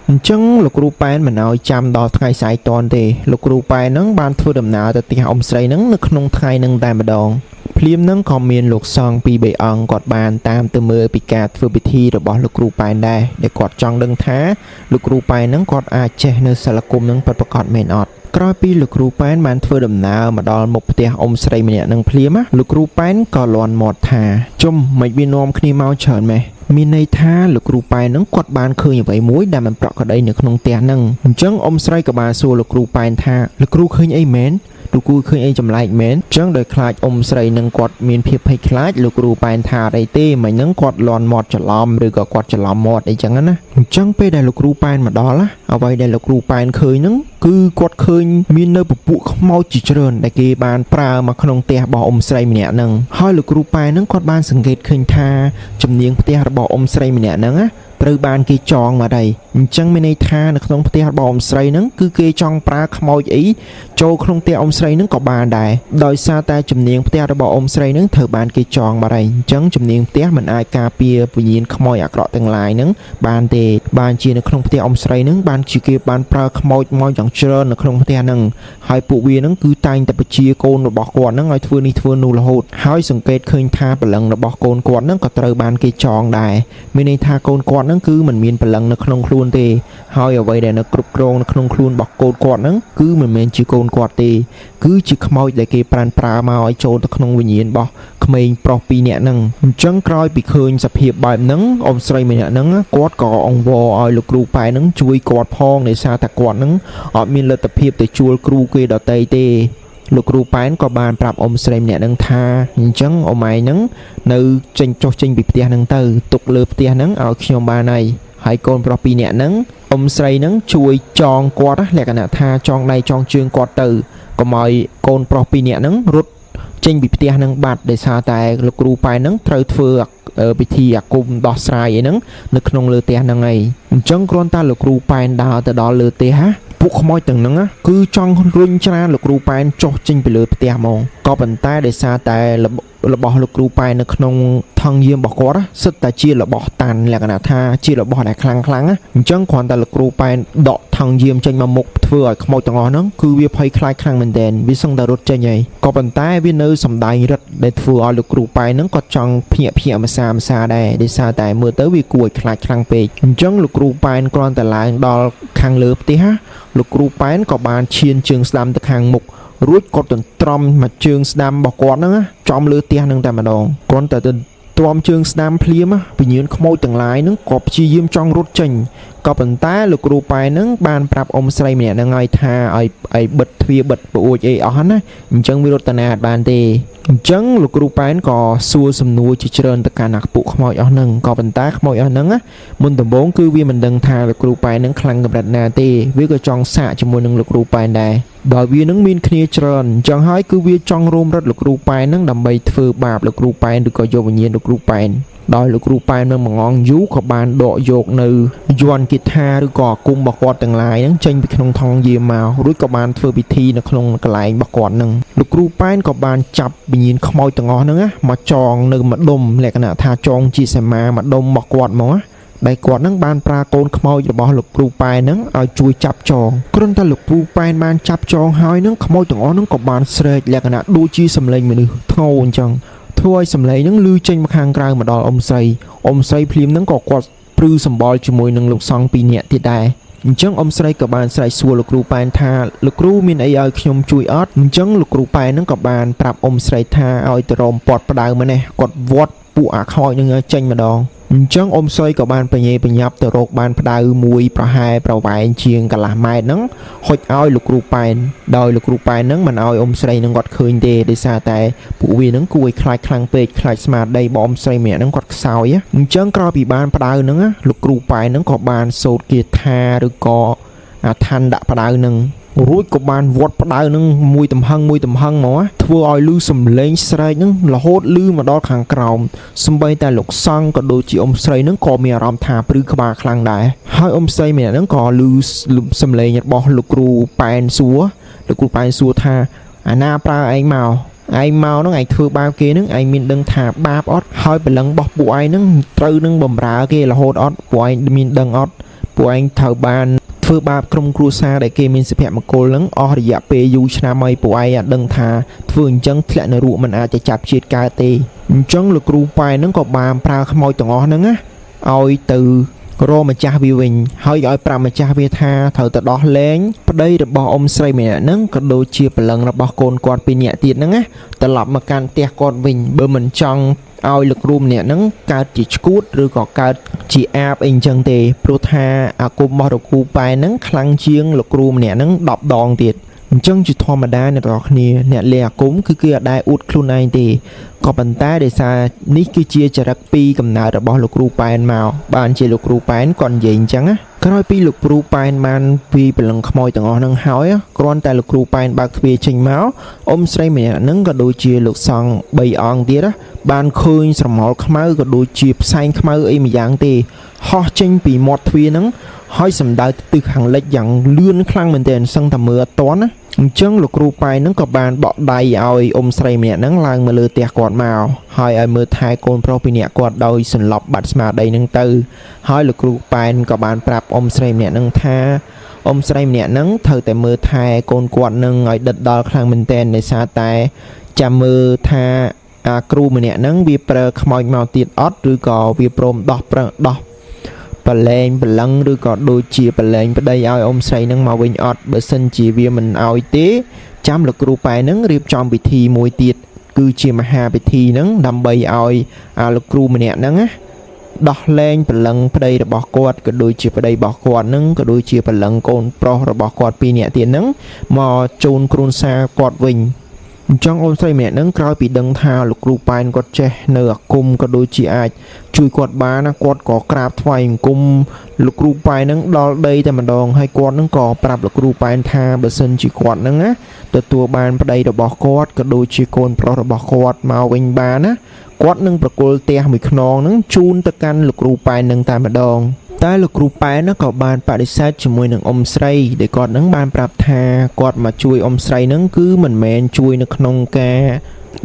អញ្ចឹងលោកគ្រូប៉ែនមិនឲ្យចាំដល់ថ្ងៃស្អែកតនទេលោកគ្រូប៉ែនហ្នឹងបានធ្វើដំណើរទៅផ្ទះអ៊ំស្រីហ្នឹងនៅក្នុងថ្ងៃហ្នឹងតែម្ដងភ្លាមហ្នឹងក៏មានលោកសង្ឃពីរបីអង្គគាត់បានតាមទៅមើលពីការធ្វើពិធីរបស់លោកគ្រូប៉ែនដែរដែលគាត់ចង់ដឹងថាលោកគ្រូប៉ែនហ្នឹងគាត់អាចចេះនៅសិលគមហ្នឹងពិតប្រាកដមែនអត់ក្រោយពីលោកគ្រូប៉ែនបានធ្វើដំណើរមកដល់មុខផ្ទះអ៊ំស្រីម្នាក់នឹងភ្លាមណាលោកគ្រូប៉ែនក៏លាន់មាត់ថាជុំមិនវានាំគ្នាមកច្រើនម៉េះមានន័យថាលោកគ្រូប៉ែនហ្នឹងគាត់បានឃើញអ្វីមួយដែលមិនប្រក្រតីនៅក្នុងផ្ទះហ្នឹងអញ្ចឹងអ៊ំស្រីក៏បានសួរលោកគ្រូប៉ែនថាលោកគ្រូឃើញអីមែនលោកគ្រូឃើញអីចម្លែកមែនអញ្ចឹងដោយខ្លាចអ៊ំស្រីនឹងគាត់មានភាពភ័យខ្លាចលោកគ្រូប៉ែនថាអត់អីទេមិញហ្នឹងគាត់លាន់មាត់ច្រឡំឬក៏គាត់ច្រឡំមាត់អីចឹងណាអញ្ចឹងពេលដែលលោកគ្រូប៉ែនមកដល់ណាអ្វីដែលលោកគ្រូប៉ែនឃើញហ្នឹងគឺគាត់ឃើញមាននៅពពួកខ្មោចជាច្រើនដែលគេបានប្រើមកក្នុងផ្ទះរបស់អ៊ំស្រីម្នាក់ហ្នឹងហើយលោកគ្រូប៉ែនហ្នឹងគាត់បានសង្កេតឃើញថាជំនាញផ្ទះរបស់អ៊ំស្រីម្នាក់ហ្នឹងណាត្រូវបានគេចងមកហើយអញ្ចឹងមានន័យថានៅក្នុងផ្ទះរបស់អ៊ំស្រីហ្នឹងគឺគេចង់ប្រើខ្មោចអីចូលក្នុងផ្ទះអ៊ំស្រីហ្នឹងក៏បានដែរដោយសារតែជំនាញផ្ទះរបស់អ៊ំស្រីហ្នឹងត្រូវបានគេចងមកហើយអញ្ចឹងជំនាញផ្ទះមិនអាចការពារវិញ្ញាណខ្មោចអាក្រក់ទាំងឡាយហ្នឹងបានទេបានជានៅក្នុងផ្ទះអ៊ំស្រីហ្នឹងបានជាគេបានប្រើខ្មោចមកយ៉ាងច្រើននៅក្នុងផ្ទះហ្នឹងហើយពួកវាហ្នឹងគឺតែងតែបញ្ជាកូនរបស់គាត់ហ្នឹងឲ្យធ្វើនេះធ្វើនោះរហូតហើយសង្កេតឃើញថាព្រលឹងរបស់កូនគាត់ហ្នឹងក៏ត្រូវបានគេចងដែរមានន័យថាកូនគាត់ហ្នឹងគឺមិនមានព្រលឹងនៅក្នុងខ្លួនទេហើយអ្វីដែលនៅគ្រប់គ្រងនៅក្នុងខ្លួនរបស់កូនគាត់ហ្នឹងគឺមិនមែនជាកូនគាត់ទេគឺជាខ្មោចដែលគេប្រានប្រើមកឲ្យចូលទៅក្នុងវិញ្ញាណរបស់ក្មេងប្រុសពីរនាក់ហ្នឹងអញ្ចឹងក្រោយពីឃើញសភាពបែបហ្នឹងអ៊ំស្រីម្នាក់ហ្នឹងគាត់ក៏អង្វរឲ្យលោកគ្រូប៉ែហ្នឹងជួយគាត់ផងដោយសារតែគាត់ហ្នឹងអត់មានលទ្ធភាពទៅជួលគ្រូគេដទៃទេលោកគ្រូប៉ែនក៏បានប្រាប់អ៊ំស្រីម្នាក់ហ្នឹងថាអញ្ចឹងអ៊ំឯងហ្នឹងនៅចេញចុះចេញពីផ្ទះហ្នឹងទៅទុកលើផ្ទះហ្នឹងឲ្យខ្ញុំបានហើយហើយកូនប្រុសពីរនាក់ហ្នឹងអ៊ំស្រីហ្នឹងជួយចងគាត់ណាលក្ខណៈថាចងដៃចងជើងគាត់ទៅកុំឲ្យកូនប្រុសពីរនាក់ហ្នឹងរត់ចេញពីផ្ទះហ្នឹងបាត់ដោយសារតែលោកគ្រូប៉ែនហ្នឹងត្រូវធ្វើពិធីអាគមដោះស្រាយអីហ្នឹងនៅក្នុងលើផ្ទះហ្នឹងឯងអញ្ចឹងគ្រាន់តែលោកគ្រូប៉ែនដើរទៅដល់លើផ្ទះណាពួកខ្មោចទាំងហ្នឹងណាគឺចង់រុញច្រានលោកគ្រូប៉ែនចុះចេញពីលើផ្ទះហ្មងក៏ប៉ុន្តែដោយសារតែ របស់លោកគ្រូប៉ែននៅក្នុងថង់យាមរបស់គាត់សិតតែជារបស់តាន់លក្ខណៈថាជារបស់ដែលខ្លាំងខ្លាំងណាអញ្ចឹងគ្រាន់តែលោកគ្រូប៉ែនដកថង់យាមចេញមកមុខធ្វើឲ្យខ្មោចទាំងអស់ហ្នឹងគឺវាភ័យខ្លាចខ្លាំងមែនទែនវាសឹងតែរត់ចេញហើយក៏ប៉ុន្តែវានៅសំដែងរិទ្ធដែលធ្វើឲ្យលោកគ្រូប៉ែនហ្នឹងក៏ចង់ភ្ញាក់ភ្ញាក់ម្សាម្សាដែរដោយសារតែមើលទៅវាគួរឲ្យខ្លាចខ្លាំងពេកអញ្ចឹងលោកគ្រូប៉ែនគ្រាន់តែឡើងដល់ខាងលើផ្ទះណាលោកគ្រូប៉ែនក៏បានឈានជើងស្ដាំទៅខាងមុខរួចក៏ទន្ទ្រាំមកជើងស្ដាំរបស់គាត់ហ្នឹងណាចំលើផ្ទះហ្នឹងតែម្ដងគ្រាន់តែទន្ទ្រាំជើងស្ដាំភ្លាមណាវិញ្ញាណខ្មោចទាំងឡាយហ្នឹងក៏ព្យាយាមចង់រត់ចេញក៏ប៉ុន្តែលោកគ្រូប៉ែនហ្នឹងបានប្រាប់អ៊ំស្រីម្នាក់ហ្នឹងឲ្យថាឲ្យឲ្យបិទទ្វារបិទប្អួចអីអស់ណាអញ្ចឹងវារត់តាណាអត់បានទេអញ្ចឹងលោកគ្រូប៉ែនក៏សួរសំណួរជាច្រើនទៅកាន់អាពួកខ្មោចអស់ហ្នឹងក៏ប៉ុន្តែខ្មោចអស់ហ្នឹងណាមុនដំបូងគឺវាមិនដឹងថាលោកគ្រូប៉ែនហ្នឹងខ្លាំងកម្រិតណាទេវាក៏ចង់សាកជាមួយនឹងលោកគ្រូប៉ែនដែរដោយវានឹងមានគ្នាច្រើនអញ្ចឹងហើយគឺវាចង់រួមរត់លោកគ្រូប៉ែនហ្នឹងដើម្បីធ្វើបាបលោកគ្រូប៉ែនឬក៏យកវិញ្ញាណលោកគ្រូប៉ែនដោយលោកគ្រូប៉ែននៅមួយងងយូរក៏បានដកយកនៅយ័ន្តគាថាឬក៏អាគមរបស់គាត់ទាំងឡាយហ្នឹងចេញពីក្នុងថង់យាមមករួចក៏បានធ្វើពិធីនៅក្នុងកន្លែងរបស់គាត់ហ្នឹងលោកគ្រូប៉ែនក៏បានចាប់វិញ្ញាណខ្មោចទាំងអស់ហ្នឹងណាមកចងនៅម្ដុំលក្ខណៈថាចងជាសមាម្ដុំរបស់គាត់ហ្មងណាដែលគាត់នឹងបានប្រើកូនខ្មោចរបស់លោកគ្រូប៉ែនហ្នឹងឲ្យជួយចាប់ចងគ្រាន់តែលោកគ្រូប៉ែនបានចាប់ចងហើយហ្នឹងខ្មោចទាំងអស់ហ្នឹងក៏បានស្រែកលក្ខណៈដូចជាសម្លេងមនុស្សធ្ងោអញ្ចឹងធ្វើឲ្យសម្លេងហ្នឹងឮចេញមកខាងក្រៅមកដល់អ៊ំស្រីអ៊ំស្រីភ្លាមហ្នឹងក៏គាត់ព្រឺសម្បល់ជាមួយនឹងលោកសង្ឃពីរនាក់ទៀតដែរអញ្ចឹងអ៊ំស្រីក៏បានស្រែកសួរលោកគ្រូប៉ែនថាលោកគ្រូមានអីឲ្យខ្ញុំជួយអត់អញ្ចឹងលោកគ្រូប៉ែនហ្នឹងក៏បានប្រាប់អ៊ំស្រីថាឲ្យទៅរមពាត់ផ្ដៅមកនេះគាត់វត្តពួកអាខ្មោចហ្នឹងឲ្យចេញម្ដងអញ្ចឹងអ៊ំស្រីក៏បានបញេបញ្ញាប់ទៅរកបានផ្ដៅមួយប្រហែលប្រវែងជាងកន្លះម៉ែត្រហ្នឹងហុចឲ្យលោកគ្រូប៉ែនដោយលោកគ្រូប៉ែនហ្នឹងមិនឲ្យអ៊ំស្រីហ្នឹងគាត់ឃើញទេដោយសារតែពួកវាហ្នឹងគួរឲ្យខ្លាចខ្លាំងពេកខ្លាចស្មារតីរបស់អ៊ំស្រីម្នាក់ហ្នឹងគាត់ខ្សោយណាអញ្ចឹងក្រោយពីបានផ្ដៅហ្នឹងណាលោកគ្រូប៉ែនហ្នឹងក៏បានសូត្រគាថាឬក៏អាឋានដាក់ផ្ដៅហ្នឹងរួចក៏បានវត្តផ្ដៅនឹងមួយទំហឹងមួយទំហឹងមកណាធ្វើឲ្យឮសំឡេងស្រែកហ្នឹងរហូតឮមកដល់ខាងក្រោមសំបីតែលោកសង្ឃក៏ដូចជាអ៊ំស្រីហ្នឹងក៏មានអារម្មណ៍ថាព្រឺក្បាលខ្លាំងដែរហើយអ៊ំស្រីម្នាក់ហ្នឹងក៏ឮសំឡេងរបស់លោកគ្រូប៉ែនសួរលោកគ្រូប៉ែនសួរថាអាណាប្រើឯងមកឯងមកហ្នឹងឯងធ្វើបាបគេហ្នឹងឯងមានដឹងថាបាបអត់ហើយព្រលឹងរបស់ពួកឯងហ្នឹងត្រូវនឹងបំរើគេរហូតអត់ពួកឯងមានដឹងអត់ពួកឯងត្រូវបានធ្វើបាបក្រុមគ្រួសារដែលគេមានសុភមង្គលហ្នឹងអស់រយៈពេលយូរឆ្នាំហើយពួកឯងអត់ដឹងថាធ្វើអញ្ចឹងធ្លាក់នរកមិនអាចจะចាប់ជាតិកើតទេអញ្ចឹងលោកគ្រូប៉ែនហ្នឹងក៏បានប្រើខ្មោចទាំងអស់ហ្នឹងណាឲ្យទៅរកម្ចាស់វាវិញហើយឲ្យប្រាប់ម្ចាស់វាថាត្រូវទៅដោះលែងប្តីរបស់អ៊ំស្រីម្នាក់ហ្នឹងក៏ដូចជាព្រលឹងរបស់កូនគាត់ពីរនាក់ទៀតហ្នឹងណាត្រឡប់មកកាន់ផ្ទះគាត់វិញបើមិនចង់ឲ្យលោកគ្រូម្នាក់ហ្នឹងកើតជាឈួតឬក៏កើតជាអាបអីអញ្ចឹងទេព្រោះថាអាគមរបស់លោកគ្រូប៉ែនហ្នឹងខ្លាំងជាងលោកគ្រូម្នាក់ហ្នឹង10ដងទៀតអញ្ចឹងជាធម្មតាអ្នកទាំងអស់គ្នាអ្នកលេអាគមគឺគេអត់ដែលអួតខ្លួនឯងទេក៏ប៉ុន្តែដោយសារនេះគឺជាចរិតពីកំណើតរបស់លោកគ្រូប៉ែនមកបានជាលោកគ្រូប៉ែនគាត់និយាយអញ្ចឹងណាក្រោយពីលោកគ្រូប៉ែនបានពីព្រលឹងខ្មោចទាំងអស់ហ្នឹងហើយគ្រាន់តែលោកគ្រូប៉ែនបើកទ្វារចេញមកអ៊ំស្រីម្នាក់ហ្នឹងក៏ដូចជាលោកសង្ឃ3អង្គទៀតណាបានឃើញស្រមោលខ្មៅក៏ដូចជាផ្សែងខ្មៅអីម្យ៉ាងទេហោះចេញពីមាត់ទ្វារហ្នឹងហើយសម្ដៅទិសខាងលិចយ៉ាងលឿនខ្លាំងមែនទែនសឹងតែមើលអត់ទាន់ណាអញ្ចឹងលោកគ្រូប៉ែនហ្នឹងក៏បានបក់ដៃឲ្យអ៊ំស្រីម្នាក់ហ្នឹងឡើងមកលើផ្ទះគាត់មកហើយឲ្យមើលថែកូនប្រុសពីរនាក់គាត់ដោយសន្លប់បាត់ស្មារតីហ្នឹងទៅហើយលោកគ្រូប៉ែនក៏បានប្រាប់អ៊ំស្រីម្នាក់ហ្នឹងថាអ៊ំស្រីម្នាក់ហ្នឹងត្រូវតែមើលថែកូនគាត់នឹងឲ្យដិតដល់ខ្លាំងមែនទែនដោយសារតែចាំមើលថាអាគ្រូម្នាក់ហ្នឹងវាប្រើខ្មោចមកទៀតអត់ឬក៏វាព្រមដោះប្រឹងដោះ ប្រឡែងប្រឡឹងឬក៏ដូចជាប្រឡែងប្តីឲ្យអ៊ំស្រីនឹងមកវិញអត់បើសិនជាវាមិនឲ្យទេចាំលោកគ្រូប៉ែនឹងរៀបចំពិធីមួយទៀតគឺជាមហាពិធីហ្នឹងដើម្បីឲ្យអាលោកគ្រូម្នាក់ហ្នឹងណាដោះលែងព្រលឹងប្តីរបស់គាត់ក៏ដូចជាប្តីរបស់គាត់ហ្នឹងក៏ដូចជាព្រលឹងកូនប្រុសរបស់គាត់ពីរនាក់ទៀតហ្នឹងមកជូនគ្រួសារគាត់វិញអញ្ចឹងអូនស្រីម្នាក់ហ្នឹងក្រោយពីដឹងថាលោកគ្រូប៉ែនគាត់ចេះនៅអាគមក៏ដូចជាអាចជួយគាត់បានណាគាត់ក៏ក្រាបថ្វាយអង្គមលោកគ្រូប៉ែនហ្នឹងដល់ដីតែម្ដងហើយគាត់ហ្នឹងក៏ប្រាប់លោកគ្រូប៉ែនថាបើសិនជាគាត់ហ្នឹងណាទទួលបានប្តីរបស់គាត់ក៏ដូចជាកូនប្រុសរបស់គាត់មកវិញបានណាគាត់នឹងប្រគល់ផ្ទះមួយខ្នងហ្នឹងជូនទៅកាន់លោកគ្រូប៉ែនហ្នឹងតែម្ដងតែលោកគ្រូប៉ែនហ្នឹងក៏បានបដិសេធជាមួយនឹងអ៊ំស្រីដែលគាត់ហ្នឹងបានប្រាប់ថាគាត់មកជួយអ៊ំស្រីហ្នឹងគឺមិនមែនជួយនៅក្នុងការ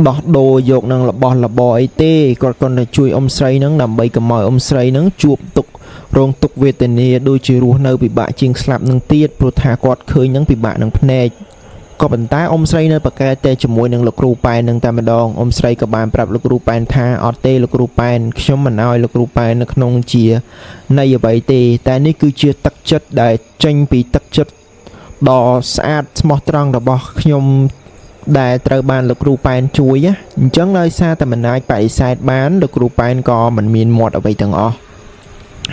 ដោះដូរយកនឹងរបស់របរអីទេគាត់គ្រាន់តែជួយអ៊ំស្រីនឹងដើម្បីកុំឲ្យអ៊ំស្រីនឹងជួបទុក្ខរងទុក្ខវេទនាដូចជារស់នៅពិបាកជាងស្លាប់នឹងទៀតព្រោះថាគាត់ឃើញនឹងពិបាកនឹងភ្នែកក៏ប៉ុន្តែអ៊ំស្រីនៅប្រកែកតែជាមួយនឹងលោកគ្រូប៉ែននឹងតែម្ដងអ៊ំស្រីក៏បានប្រាប់លោកគ្រូប៉ែនថាអត់ទេលោកគ្រូប៉ែនខ្ញុំមិនឲ្យលោកគ្រូប៉ែននៅក្នុងជានៃអ្វីទេតែនេះគឺជាទឹកចិត្តដែលចេញពីទឹកចិត្តដ៏ស្អាតស្មោះត្រង់របស់ខ្ញុំដែលត្រូវបានលោកគ្រូប៉ែនជួយណាអញ្ចឹងដោយសារតែមិនអាចបដិសេធបានលោកគ្រូប៉ែនក៏មិនមានមាត់អ្វីទាំងអស់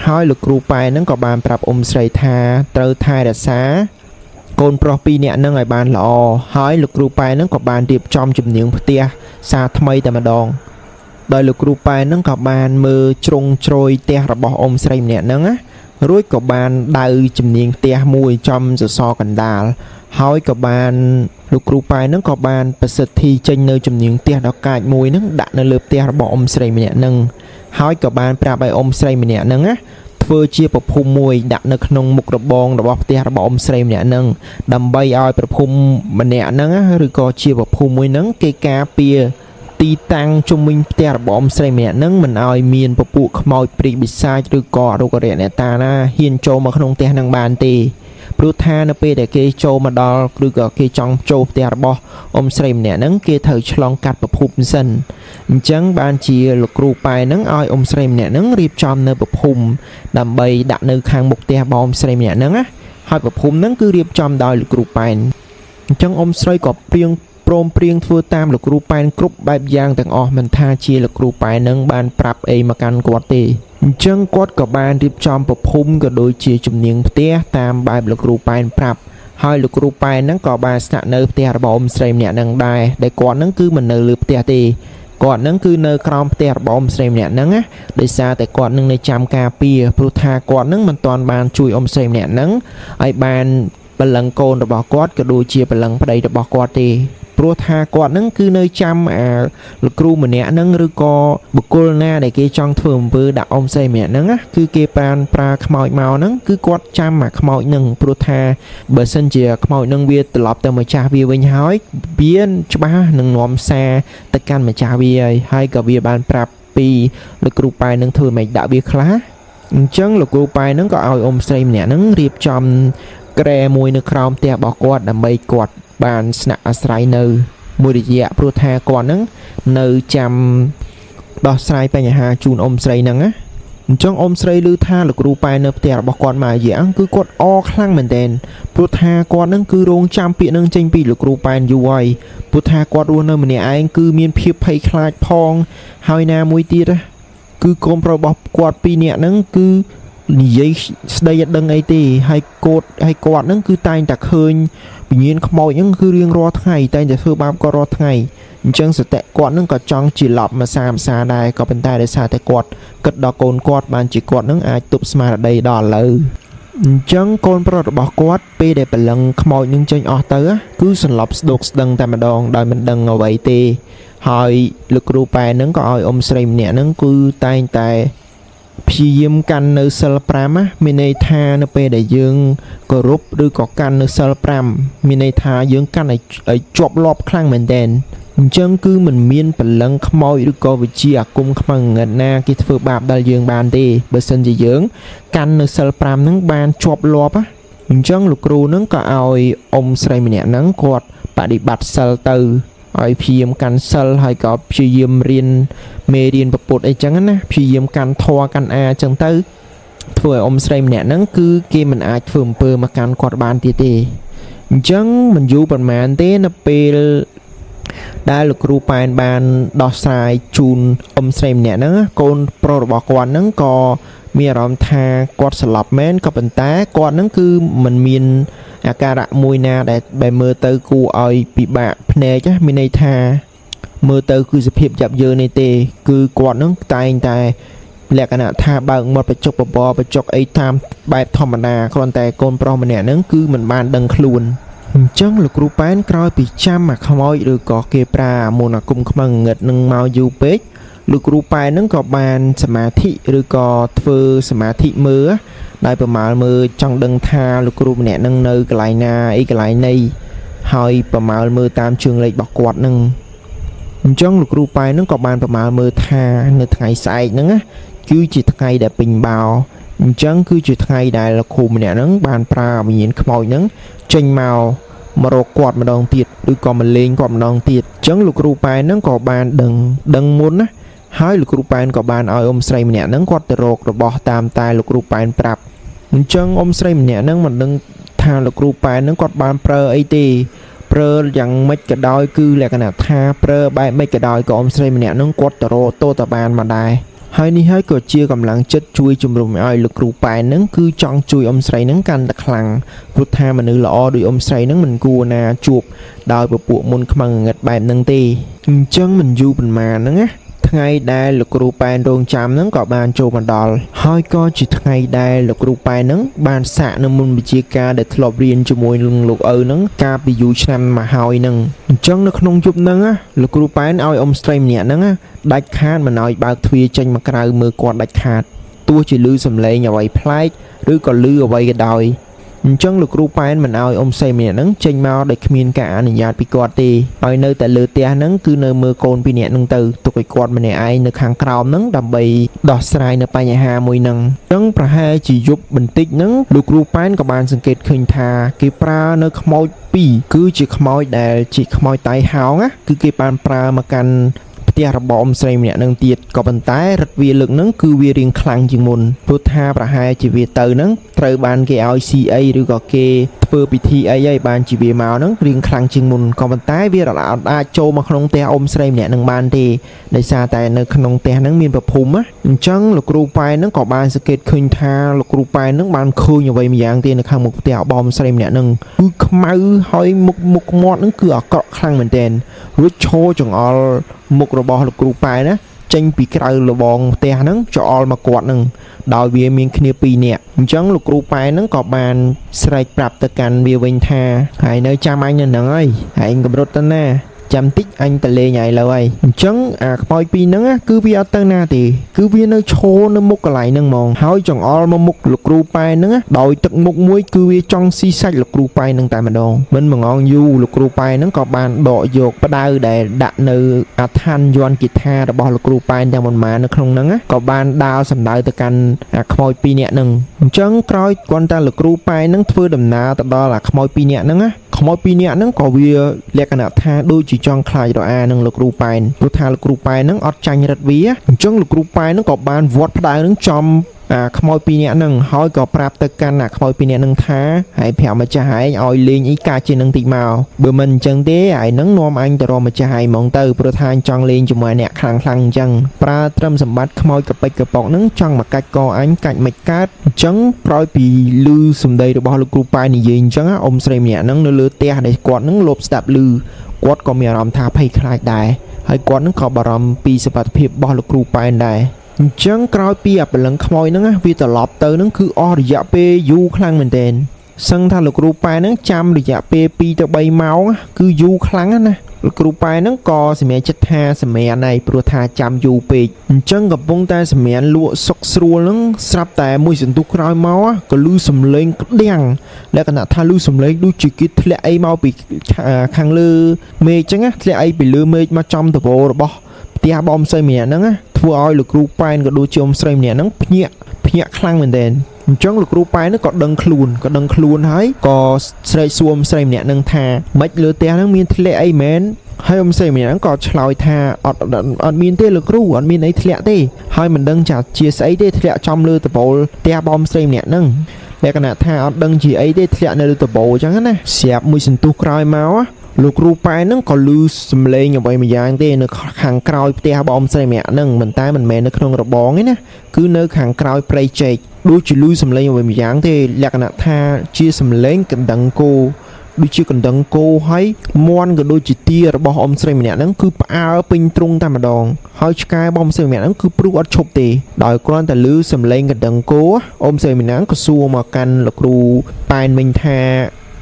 ហើយលោកគ្រូប៉ែនហ្នឹងក៏បានប្រាប់អ៊ំស្រីថាត្រូវថែរក្សា កូនប្រុសពីរនាក់នឹងឲ្យបានល្អហើយលោកគ្រូប៉ែនឹងក៏បានរៀបចំជំនាញផ្ទះសារថ្មីតែម្ដងដោយលោកគ្រូប៉ែនឹងក៏បានមើលជ្រុងជ្រោយផ្ទះរបស់អ៊ំស្រីម្នាក់ហ្នឹងណារួចក៏បានដៅជំនាញផ្ទះមួយចំសសរកណ្ដាលហើយក៏បានលោកគ្រូប៉ែនឹងក៏បានប្រសិទ្ធិចេញនៅជំនាញផ្ទះដ៏កាចមួយហ្នឹងដាក់នៅលើផ្ទះរបស់អ៊ំស្រីម្នាក់ហ្នឹងហើយក៏បានប្រាប់ឲ្យអ៊ំស្រីម្នាក់ហ្នឹងណាធ្វើជាប្រភុំមួយដាក់នៅក្នុងមុខរបងរបស់ផ្ទះរបស់អ៊ំស្រីម្នាក់ហ្នឹង ដើម្បីឲ្យប្រភុំម្នាក់ហ្នឹងណាឬក៏ជាប្រភុំមួយហ្នឹងគេការពារទីតាំងជុំវិញផ្ទះរបស់អ៊ំស្រីម្នាក់ហ្នឹងមិនឲ្យមានពពួកខ្មោចព្រាយបិសាចឬក៏អរុក្ខរៈអ្នកតាណាហ៊ានចូលមកក្នុងផ្ទះហ្នឹងបានទេព្រោះថានៅពេលដែលគេចូលមកដល់ឬក៏គេចង់ចូលផ្ទះរបស់អ៊ំស្រីម្នាក់ហ្នឹងគេត្រូវឆ្លងកាត់ប្រភពសិនអញ្ចឹងបានជាលោកគ្រូប៉ែហ្នឹងឲ្យអ៊ំស្រីម្នាក់ហ្នឹងរៀបចំនៅប្រភុំដើម្បីដាក់នៅខាងមុខផ្ទះរបស់អ៊ំស្រីម្នាក់ហ្នឹងណា ហើយប្រភុំហ្នឹងគឺរៀបចំដោយលោកគ្រូប៉ែនអញ្ចឹងអ៊ំស្រីក៏ព្រៀងព្រមព្រៀងធ្វើតាមលោកគ្រូប៉ែនគ្រប់បែបយ៉ាងទាំងអស់មិនថាជាលោកគ្រូប៉ែននឹងបានប្រាប់អីមកកាន់គាត់ទេអញ្ចឹងគាត់ក៏បានរៀបចំប្រភុំក៏ដូចជាជំនាញផ្ទះតាមបែបលោកគ្រូប៉ែនប្រាប់ហើយលោកគ្រូប៉ែនហ្នឹងក៏បានស្នាក់នៅផ្ទះរបស់អ៊ំស្រីម្នាក់ហ្នឹងដែរដែលគាត់ហ្នឹងគឺមិននៅលើផ្ទះទេគាត់ហ្នឹងគឺនៅក្រោមផ្ទះរបស់អ៊ំស្រីម្នាក់ហ្នឹងណាដោយសារតែគាត់នឹងនៅចាំការពារព្រោះថាគាត់នឹងមិនទាន់បានជួយអ៊ំស្រីម្នាក់ហ្នឹងឲ្យបានបលឹងកូនរបស់គាត់ក៏ដូចជាបលឹងប្តីរបស់គាត់ទេព្រោះថាគាត់នឹងគឺនៅចាំអាលោកគ្រូម្នាក់ហ្នឹងឬក៏បុគ្គលណាដែលគេចង់ធ្វើអំពើដាក់អ៊ំស្រីម្នាក់ហ្នឹងណាគឺគេប្រានប្រើខ្មោចមកហ្នឹងគឺគាត់ចាំអាខ្មោចហ្នឹងព្រោះថាបើសិនជាខ្មោចហ្នឹងវាត្រឡប់ទៅម្ចាស់វាវិញហើយវាច្បាស់នឹងនាំសារទៅកាន់ម្ចាស់វាហើយហើយក៏វាបានប្រាប់ពីលោកគ្រូប៉ែនឹងធ្វើម៉េចដាក់វាខ្លះអញ្ចឹងលោកគ្រូប៉ែនឹងក៏ឲ្យអ៊ំស្រីម្នាក់ហ្នឹងរៀបចំគ្រែមួយនៅក្រោមផ្ទះរបស់គាត់ដើម្បីគាត់បានស្នាក់អាស្រ័យនៅមួយរយៈព្រោះថាគាត់ហ្នឹងនៅចាំដោះស្រាយបញ្ហាជូនអ៊ំស្រីហ្នឹងណាអញ្ចឹងអ៊ំស្រីឮថាលោកគ្រូប៉ែនៅផ្ទះរបស់គាត់មួយរយៈគឺគាត់អខ្លាំងមែនទែនព្រោះថាគាត់ហ្នឹងគឺរងចាំពាក្យហ្នឹងចេញពីលោកគ្រូប៉ែនយូរហើយព្រោះថាគាត់រស់នៅម្នាក់ឯងគឺមានភាពភ័យខ្លាចផងហើយណាមួយទៀតណាគឺកូនប្រុសរបស់គាត់ពីរនាក់ហ្នឹងគឺនិយាយស្ដីអត់ដឹងអីទេហើយកូតហើយគាត់ហ្នឹងគឺតែងតែឃើញវិញ្ញាណខ្មោចហ្នឹងគឺរៀងរាល់ថ្ងៃតែងតែធ្វើបាបគាត់រាល់ថ្ងៃអញ្ចឹងសតិគាត់ហ្នឹងក៏ចង់ជាឡប់មួយសាមួយសាដែរក៏ប៉ុន្តែដោយសារតែគាត់គិតដល់កូនគាត់បានជាគាត់ហ្នឹងអាចទប់ស្មារតីដល់ឥឡូវអញ្ចឹងកូនប្រុសរបស់គាត់ពេលដែលព្រលឹងខ្មោចនឹងចេញអស់ទៅគឺសន្លប់ស្ដោកស្ដឹងតែម្ដងដោយមិនដឹងអ្វីទេហើយលោកគ្រូប៉ែហ្នឹងក៏ឲ្យអ៊ំស្រីម្នាក់ហ្នឹងគឺតែងតែព្យាយាមកាន់នៅសិល5ណាមានន័យថានៅពេលដែលយើងគោរពឬក៏កាន់នៅសិល5មានន័យថាយើងកាន់ឲ្យជាប់លាប់ខ្លាំងមែនទែនអញ្ចឹងគឺមិនមានព្រលឹងខ្មោចឬក៏វិជាអាគមខ្មៅងងឹតណាគេធ្វើបាបដល់យើងបានទេបើសិនជាយើងកាន់នៅសិល5ហ្នឹងបានជាប់លាប់ណាអញ្ចឹងលោកគ្រូហ្នឹងក៏ឲ្យអ៊ំស្រីម្នាក់ហ្នឹងគាត់បដិបត្តិសិលទៅឲ្យព្យាយាមកាន់សិលហើយក៏ព្យាយាមរៀនមេរៀនពុទ្ធអីចឹងណាព្យាយាមកាន់ធម៌កាន់អាចឹងទៅធ្វើឲ្យអ៊ំស្រីម្នាក់ហ្នឹងគឺគេមិនអាចធ្វើអំពើមកកាន់គាត់បានទៀតទេអញ្ចឹងមិនយូរប៉ុន្មានទេនៅពេលដែលលោកគ្រូប៉ែនបានដោះស្រាយជូនអ៊ំស្រីម្នាក់ហ្នឹងកូនប្រុសរបស់គាត់ហ្នឹងក៏មានអារម្មណ៍ថាគាត់ស្លាប់មែនក៏ប៉ុន្តែគាត់ហ្នឹងគឺមិនមានអាការៈមួយណាដែលបែមើលទៅគួរឲ្យពិបាកភ្នែកណាមានន័យថាមើលទៅគឺសភាពយ៉ាប់យ៉ឺននេះទេគឺគាត់ហ្នឹងតែងតែលក្ខណៈថាបើកមាត់បញ្ចុកបបរបញ្ចុកអីតាមបែបធម្មតាគ្រាន់តែកូនប្រុសម្នាក់ហ្នឹងគឺមិនបានដឹងខ្លួនអញ្ចឹងលោកគ្រូប៉ែនក្រោយពីចាំអាខ្មោចឬក៏គេប្រើមន្តអាគមខ្មៅងងឹតនឹងមកយូរពេកលោកគ្រូប៉ែនហ្នឹងក៏បានសមាធិឬក៏ធ្វើសមាធិមើលដោយប្រមាលមើលចង់ដឹងថាលោកគ្រូម្នាក់ហ្នឹងនៅកន្លែងណាអីកន្លែងណីហើយប្រមាលមើលតាមជើងលេខរបស់គាត់ហ្នឹង អញ្ចឹងលោកគ្រូប៉ែនហ្នឹងក៏បានប្រមាណមើលថានៅថ្ងៃស្អែកហ្នឹងណាគឺជាថ្ងៃដែលពេញបោអញ្ចឹងគឺជាថ្ងៃដែលលោកគ្រូម្នាក់ហ្នឹងបានប្រើវិញ្ញាណខ្មោចហ្នឹងចេញមកមករកគាត់ម្ដងទៀតឬក៏មកលេងគាត់ម្ដងទៀតអញ្ចឹងលោកគ្រូប៉ែនហ្នឹងក៏បានដឹងដឹងមុនណាហើយលោកគ្រូប៉ែនក៏បានឲ្យអ៊ំស្រីម្នាក់ហ្នឹងគាត់ទៅរករបស់តាមតែលោកគ្រូប៉ែនប្រាប់អញ្ចឹងអ៊ំស្រីម្នាក់ហ្នឹងមិនដឹងថាលោកគ្រូប៉ែនហ្នឹងគាត់បានប្រើអីទេ ប្រើយ៉ាងម៉េចក៏ដោយគឺលក្ខណៈថាប្រើបែបម៉េចក៏ដោយក៏អ៊ំស្រីម្នាក់ហ្នឹងគាត់ទៅរកតតបានមកដែរហើយនេះហើយក៏ជាកម្លាំងចិត្តជួយជំរុញឲ្យលោកគ្រូប៉ែនហ្នឹងគឺចង់ជួយអ៊ំស្រីហ្នឹងកាន់តែខ្លាំងព្រោះថាមនុស្សល្អដូចអ៊ំស្រីហ្នឹងមិនគួរណាជួបដោយពពួកមុនខ្មៅងងឹតបែបហ្នឹងទេអញ្ចឹងមិនយូរប៉ុន្មានហ្នឹងណាថ្ងៃដែលលោកគ្រូប៉ែនរងចាំហ្នឹងក៏បានចូលមកដល់ហើយក៏ជាថ្ងៃដែលលោកគ្រូប៉ែនហ្នឹងបានសាកនៅមុនវិជាការដែលធ្លាប់រៀនជាមួយនឹងលោកឪហ្នឹងកាលពីយូរឆ្នាំមកហើយហ្នឹងអញ្ចឹងនៅក្នុងយប់ហ្នឹងណាលោកគ្រូប៉ែនឲ្យអ៊ំស្រីម្នាក់ហ្នឹងណាដាច់ខាតមិនឲ្យបើកទ្វារចេញមកក្រៅមើលគាត់ដាច់ខាតទោះជាឮសំឡេងអ្វីប្លែកឬក៏ឮអ្វីក៏ដោយអញ្ចឹងលោកគ្រូប៉ែនមិនឲ្យអ៊ំស្រីម្នាក់ហ្នឹងចេញមកដោយគ្មានការអនុញ្ញាតពីគាត់ទេឲ្យនៅតែលើផ្ទះហ្នឹងគឺនៅមើលកូនពីរនាក់ហ្នឹងទៅទុកឲ្យគាត់ម្នាក់ឯងនៅខាងក្រោមហ្នឹងដើម្បីដោះស្រាយនៅបញ្ហាមួយហ្នឹងអញ្ចឹងប្រហែលជាយប់បន្តិចហ្នឹងលោកគ្រូប៉ែនក៏បានសង្កេតឃើញថាគេប្រើនៅខ្មោចពីរគឺជាខ្មោចដែលជាខ្មោចតៃហោងណាគឺគេបានប្រើមកកាន់ផ្ទះរបស់អ៊ំស្រីម្នាក់នឹងទៀតក៏ប៉ុន្តែរឹតវាលើកហ្នឹងគឺវារៀងខ្លាំងជាងមុនព្រោះថាប្រហែលជាវាទៅហ្នឹងត្រូវបានគេឲ្យ CA ឬក៏គេធ្វើពិធីអីហើយបានជាវាមកហ្នឹងរៀងខ្លាំងជាងមុនក៏ប៉ុន្តែវាអត់អាចចូលមកក្នុងផ្ទះអ៊ំស្រីម្នាក់ហ្នឹងបានទេដោយសារតែនៅក្នុងផ្ទះហ្នឹងមានប្រភុំណាអញ្ចឹងលោកគ្រូប៉ែនហ្នឹងក៏បានសង្កេតឃើញថាលោកគ្រូប៉ែនហ្នឹងបានឃើញអ្វីម្យ៉ាងទៀតនៅខាងមុខផ្ទះរបស់អ៊ំស្រីម្នាក់ហ្នឹងគឺខ្មៅហើយមុខមុខមាត់ហ្នឹងគឺអាក្រក់ខ្លាំងមែនទែនរួចឈរចង្អល់មុខរបស់លោកគ្រូប៉ែនណាចេញពីក្រៅលបងផ្ទះហ្នឹងចោលមកគាត់ហ្នឹងដោយវាមានគ្នាពីរនាក់អញ្ចឹងលោកគ្រូប៉ែនហ្នឹងក៏បានស្រែកប្រាប់ទៅកាន់វាវិញថាហើយនៅចាំអញនៅហ្នឹងហើយហើយឯងកម្រុតទៅណាចាំតិចអញទៅលេងឯងលើហើយអញ្ចឹងអាខ្មោចពីរហ្នឹងណាគឺវាអត់ទៅណាទេគឺវានៅឈរនៅមុខកន្លែងហ្នឹងហ្មងហើយចង្អល់មកមុខលោកគ្រូប៉ែនហ្នឹងណាដោយទឹកមុខមួយគឺវាចង់ស៊ីសាច់លោកគ្រូប៉ែនហ្នឹងតែម្ដងមិនមងងយូរលោកគ្រូប៉ែនហ្នឹងក៏បានដកយកផ្ដៅដែលដាក់នៅអឋានយន្តគិថារបស់លោកគ្រូប៉ែនទាំងប៉ុន្មាននៅក្នុងហ្នឹងណាក៏បានដើរសម្ដៅទៅកាន់អាខ្មោចពីរនាក់ហ្នឹងអញ្ចឹងក្រោយគាត់តែលោកគ្រូប៉ែនហ្នឹងធ្វើដំណើរទៅដល់អាខ្មោចពីរនាក់ហ្នឹងណាខ្មោចពីរនាក់ហ្នឹងក៏វាលក្ខណៈថាដូចជាចង់ខ្លាចរអានឹងលោកគ្រូប៉ែនព្រោះថាលោកគ្រូប៉ែនហ្នឹងអត់ចាញ់រិទ្ធវាអញ្ចឹងលោកគ្រូប៉ែនហ្នឹងក៏បានវត្តផ្ដៅហ្នឹងចំអាខ្មោចពីរនាក់ហ្នឹងហើយក៏ប្រាប់ទៅកាន់អាខ្មោចពីរនាក់ហ្នឹងថាហើយប្រាប់ម្ចាស់ឯងឲ្យលេងអីការជានឹងតិចមកបើមិនអញ្ចឹងទេឯហ្នឹងនាំអញទៅរកម្ចាស់ឯងហ្មងទៅព្រោះថាអញចង់លេងជាមួយអ្នកខ្លាំងខ្លាំងអញ្ចឹងប្រើត្រឹមសម្បត្តិខ្មោចកប៉ិចកប៉ុកហ្នឹងចង់មកកាច់កអញកាច់មិនកើតអញ្ចឹងក្រោយពីឮសម្ដីរបស់លោកគ្រូប៉ែនិយាយអញ្ចឹងអ៊ំស្រីម្នាក់ហ្នឹងនៅលើផ្ទះដែលគាត់ហ្នឹងលបស្ដាប់ឮគាត់ក៏មានអារម្មណ៍ថាភ័យខ្លាចដែរហើយគាត់ហ្នឹងក៏បារម្ភពីសុខភាពរបស់លោកគ្រូប៉ែនដែរអញ្ចឹងក្រោយពីអាព្រលឹងខ្មោចហ្នឹងណាវាត្រឡប់ទៅហ្នឹងគឺអស់រយៈពេលយូរខ្លាំងមែនទែនសឹងថាលោកគ្រូប៉ែនហ្នឹងចាំរយៈពេល2ទៅ3ម៉ោងគឺយូរខ្លាំងណាស់ណាលោកគ្រូប៉ែនហ្នឹងក៏សម្រេចចិត្តថាសម្រានហើយព្រោះថាចាំយូរពេកអញ្ចឹងកំពុងតែសម្រានលក់សុកស្រួលហ្នឹងស្រាប់តែមួយសន្ទុះក្រោយមកក៏ឮសំឡេងក្តាំងលក្ខណៈថាឮសំឡេងដូចជាគេធ្លាក់អីមកពីខាងលើមេឃអញ្ចឹងណាធ្លាក់អីពីលើមេឃមកចំដបោរបស់ផ្ទះបងស្រីម្នាក់ហ្នឹងណាធ្វើឲ្យលោកគ្រូប៉ែនក៏ដូចជាអ៊ំស្រីម្នាក់ហ្នឹងភ្ញាក់ភ្ញាក់ខ្លាំងមែនទែនអញ្ចឹងលោកគ្រូប៉ែនហ្នឹងក៏ដឹងខ្លួនក៏ដឹងខ្លួនហើយក៏ស្រែកសួរអ៊ំស្រីម្នាក់ហ្នឹងថាម៉េចលើផ្ទះហ្នឹងមានធ្លាក់អីមែនហើយអ៊ំស្រីម្នាក់ហ្នឹងក៏ឆ្លើយថាអត់អត់មានទេលោកគ្រូអត់មានអីធ្លាក់ទេហើយមិនដឹងចាជាស្អីទេធ្លាក់ចំលើដបូលផ្ទះបងស្រីម្នាក់ហ្នឹងលក្ខណៈថាអត់ដឹងជាអីទេធ្លាក់នៅលើដបូលអញ្ចឹងណាស្រាប់មួយសន្ទុះក្រោយមកលោកគ្រូប៉ែនហ្នឹងក៏ឮសំឡេងអ្វីម្យ៉ាងទេនៅខាងក្រោយផ្ទះបងស្រីម្នាក់ហ្នឹងមិនតែមិនមែននៅក្នុងរបងទេណាគឺនៅខាងក្រោយព្រៃជែកដូចជាឮសំឡេងអ្វីម្យ៉ាងទេលក្ខណៈថាជាសំឡេងកណ្ដឹងគោដូចជាកណ្ដឹងគោហើយមន់ក៏ដូចជាទារបស់អ៊ំស្រីម្នាក់ហ្នឹងគឺផ្អើលពេញទ្រុងតែម្ដងហើយឆ្កែបងស្រីម្នាក់ហ្នឹងគឺព្រុសអត់ឈប់ទេដោយគ្រាន់តែឮសំឡេងកណ្ដឹងគោអ៊ំស្រីម្នាក់ក៏សួរមកកាន់លោកគ្រូប៉ែនវិញថ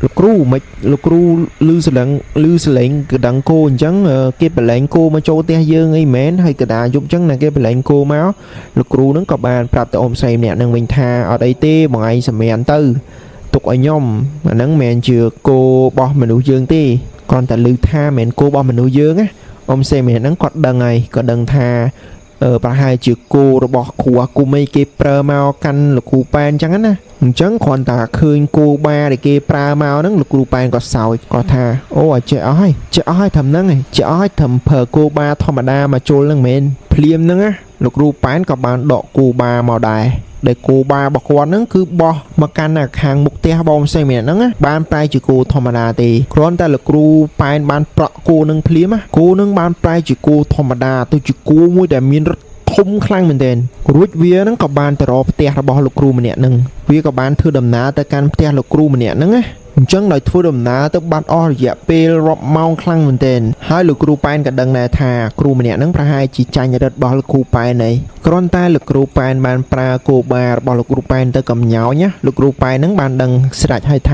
ាលោកគ្រូមិនលោកគ្រូឮសលេងឮសលេងកណ្ដឹងគោអញ្ចឹងគេប្រឡែងគោមកចូលផ្ទះយើងអីមែនហើយកដាយប់អញ្ចឹងណាគេប្រឡែងគោមកលោកគ្រូហ្នឹងក៏បានប្រាប់ទៅអ៊ំស្រីម្នាក់ហ្នឹងវិញថាអត់អីទេបងឯងសម្រានទៅទុកឲ្យខ្ញុំអាហ្នឹងមិនមែនជាគោរបស់មនុស្សយើងទេគ្រាន់តែឮថាមិនមែនគោរបស់មនុស្សយើងណា អ៊ំស្រីម្នាក់ហ្នឹងគាត់ដឹងហើយគាត់ដឹងថាអឺប្រហែលជាគោរបស់គ្រូអាគមអីគេប្រើមកកាន់លោកគ្រូប៉ែនអញ្ចឹងណាអញ្ចឹងគ្រាន់តែឃើញគោបាដែលគេប្រើមកហ្នឹងលោកគ្រូប៉ែនក៏សោចគាត់ថាអូអាចេះអស់ហើយចេះអស់ហើយត្រឹមហ្នឹងឯងចេះអស់ហើយត្រឹមប្រើគោបាធម្មតាមកជុលហ្នឹងមែនភ្លាមហ្នឹងណាលោកគ្រូប៉ែនក៏បានដកគោបាមកដែរដែលគោបារបស់គាត់ហ្នឹងគឺបោះមកកាន់នៅខាងមុខផ្ទះបងផ្សេងម្នាក់ហ្នឹងណាបានប្រែជាគោធម្មតាទេគ្រាន់តែលោកគ្រូប៉ែនបានប្រក់គោនឹងភ្លាមណាគោនឹងបានប្រែជាគោធម្មតាទៅជាគោមួយដែលមានរត់ធំខ្លាំងមែនទែនរួចវាហ្នឹងក៏បានទៅរកផ្ទះរបស់លោកគ្រូម្នាក់ហ្នឹងវាក៏បានធ្វើដំណើរទៅកាន់ផ្ទះលោកគ្រូម្នាក់ហ្នឹងណាអញ្ចឹងដោយធ្វើដំណើរទៅបាត់អស់រយៈពេលរាប់ម៉ោងខ្លាំងមែនទែនហើយលោកគ្រូប៉ែនក៏ដឹងដែរថាគ្រូម្នាក់ហ្នឹងប្រហែលជាចាញ់រិទ្ធរបស់លោកគ្រូប៉ែនហើយគ្រាន់តែលោកគ្រូប៉ែនបានប្រើគោបារបស់លោកគ្រូប៉ែនទៅកំញោញណាលោកគ្រូប៉ែនហ្នឹងបានដឹងស្រេចហើយថា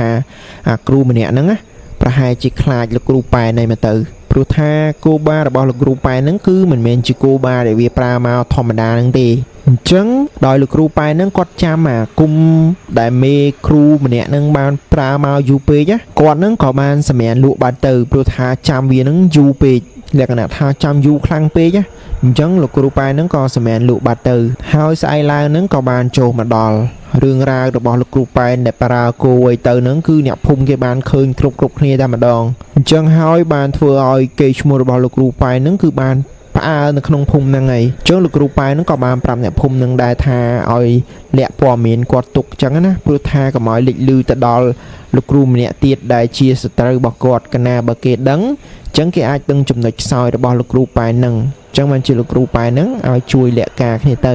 អាគ្រូម្នាក់ហ្នឹងណាប្រហែលជាខ្លាចលោកគ្រូប៉ែនហើយមកទៅព្រោះថាគោបារបស់លោកគ្រូប៉ែនហ្នឹងគឺមិនមែនជាគោបាដែលវាប្រើមកធម្មតាហ្នឹងទេអញ្ចឹងដោយលោកគ្រូប៉ែនហ្នឹងគាត់ចាំអាគុំដែលមេគ្រូម្នាក់ហ្នឹងបានប្រើមកយូរពេកណាគាត់ហ្នឹងក៏បានសម្រានលក់បាត់ទៅព្រោះថាចាំវាហ្នឹងយូរពេកលក្ខណៈថាចាំយូរខ្លាំងពេកណាអញ្ចឹងលោកគ្រូប៉ែនហ្នឹងក៏សម្រានលក់បាត់ទៅហើយស្អែកឡើងហ្នឹងក៏បានចូលមកដល់រឿងរ៉ាវរបស់លោកគ្រូប៉ែនដែលប្រើគោអីទៅហ្នឹងគឺអ្នកភូមិគេបានឃើញគ្រប់គ្រប់គ្នាតែម្ដងអញ្ចឹងហើយបានធ្វើឲ្យកេរ្តិ៍ឈ្មោះរបស់លោកគ្រូប៉ែនហ្នឹងគឺបានផ្អើលនៅក្នុងភូមិហ្នឹងហើយអញ្ចឹងលោកគ្រូប៉ែនហ្នឹងក៏បានប្រាប់អ្នកភូមិហ្នឹងដែរថាឲ្យលាក់ព័ត៌មានគាត់ទុកអញ្ចឹងណាព្រោះថាកុំឲ្យលេចលឺទៅដល់លោកគ្រូម្នាក់ទៀតដែលជាសត្រូវរបស់គាត់កាលណាបើគេដឹងអញ្ចឹងគេអាចដឹងចំណុចខ្សោយរបស់លោកគ្រូប៉ែនហ្នឹងអញ្ចឹងបានជាលោកគ្រូប៉ែនហ្នឹងឲ្យជួយលាក់ការគ្នាទៅ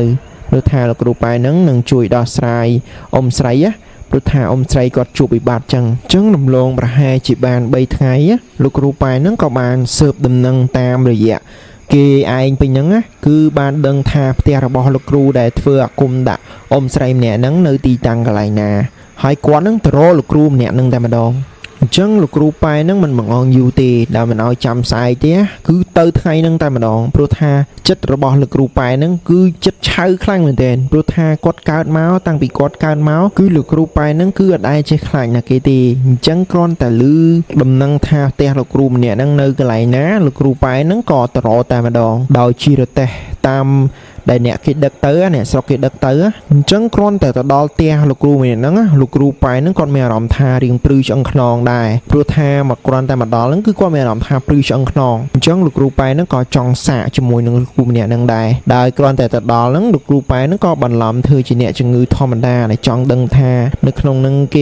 ព្រោះថាលោកគ្រូប៉ែនហ្នឹងនឹងជួយដោះស្រាយអ៊ំស្រីណាព្រោះថាអ៊ំស្រីគាត់ជួបវិបត្តិចឹងអញ្ចឹងរំលងប្រហែលជាបាន3ថ្ងៃណាលោកគ្រូប៉ែនហ្នឹងក៏បានស៊ើបដំណឹងតាមរយៈគេឯងពេញហ្នឹងណាគឺបានដឹងថាផ្ទះរបស់លោកគ្រូដែលធ្វើអាគមដាក់អ៊ំស្រីម្នាក់ហ្នឹងនៅទីតាំងកន្លែងណាហើយគាត់ហ្នឹងទៅរកលោកគ្រូម្នាក់ហ្នឹងតែម្ដងអញ្ចឹងលោកគ្រូប៉ែហ្នឹងមិនបង្អងយូរទេដែលមិនឲ្យចាំស្អែកទេគឺទៅថ្ងៃហ្នឹងតែម្ដងព្រោះថាចិត្តរបស់លោកគ្រូប៉ែហ្នឹងគឺចិត្តឆៅខ្លាំងមែនទែនព្រោះថាគាត់កើតមកតាំងពីគាត់កើតមកគឺលោកគ្រូប៉ែហ្នឹងគឺអត់ដែលចេះខ្លាចណាគេទេអញ្ចឹងគ្រាន់តែឮដំណឹងថាផ្ទះលោកគ្រូម្នាក់ហ្នឹងនៅកន្លែងណាលោកគ្រូប៉ែហ្នឹងក៏ទៅរកតែម្ដងដោយជីរទេះតាមដែលអ្នកគេដឹកទៅអ្នកស្រុកគេដឹកទៅអញ្ចឹងគ្រាន់តែទៅដល់ផ្ទះលោកគ្រូម្នាក់ហ្នឹងលោកគ្រូប៉ែហ្នឹងគាត់មានអារម្មណ៍ថារៀងព្រឺឆ្អឹងខ្នងដែរព្រោះថាមកគ្រាន់តែមកដល់ហ្នឹងគឺគាត់មានអារម្មណ៍ថាព្រឺឆ្អឹងខ្នងអញ្ចឹងលោកគ្រូប៉ែហ្នឹងក៏ចង់សាកជាមួយនឹងលោកគ្រូម្នាក់ហ្នឹងដែរដោយគ្រាន់តែទៅដល់ហ្នឹងលោកគ្រូប៉ែហ្នឹងក៏បន្លំធ្វើជាអ្នកជំងឺធម្មតាដែលចង់ដឹងថានៅក្នុងហ្នឹងគេ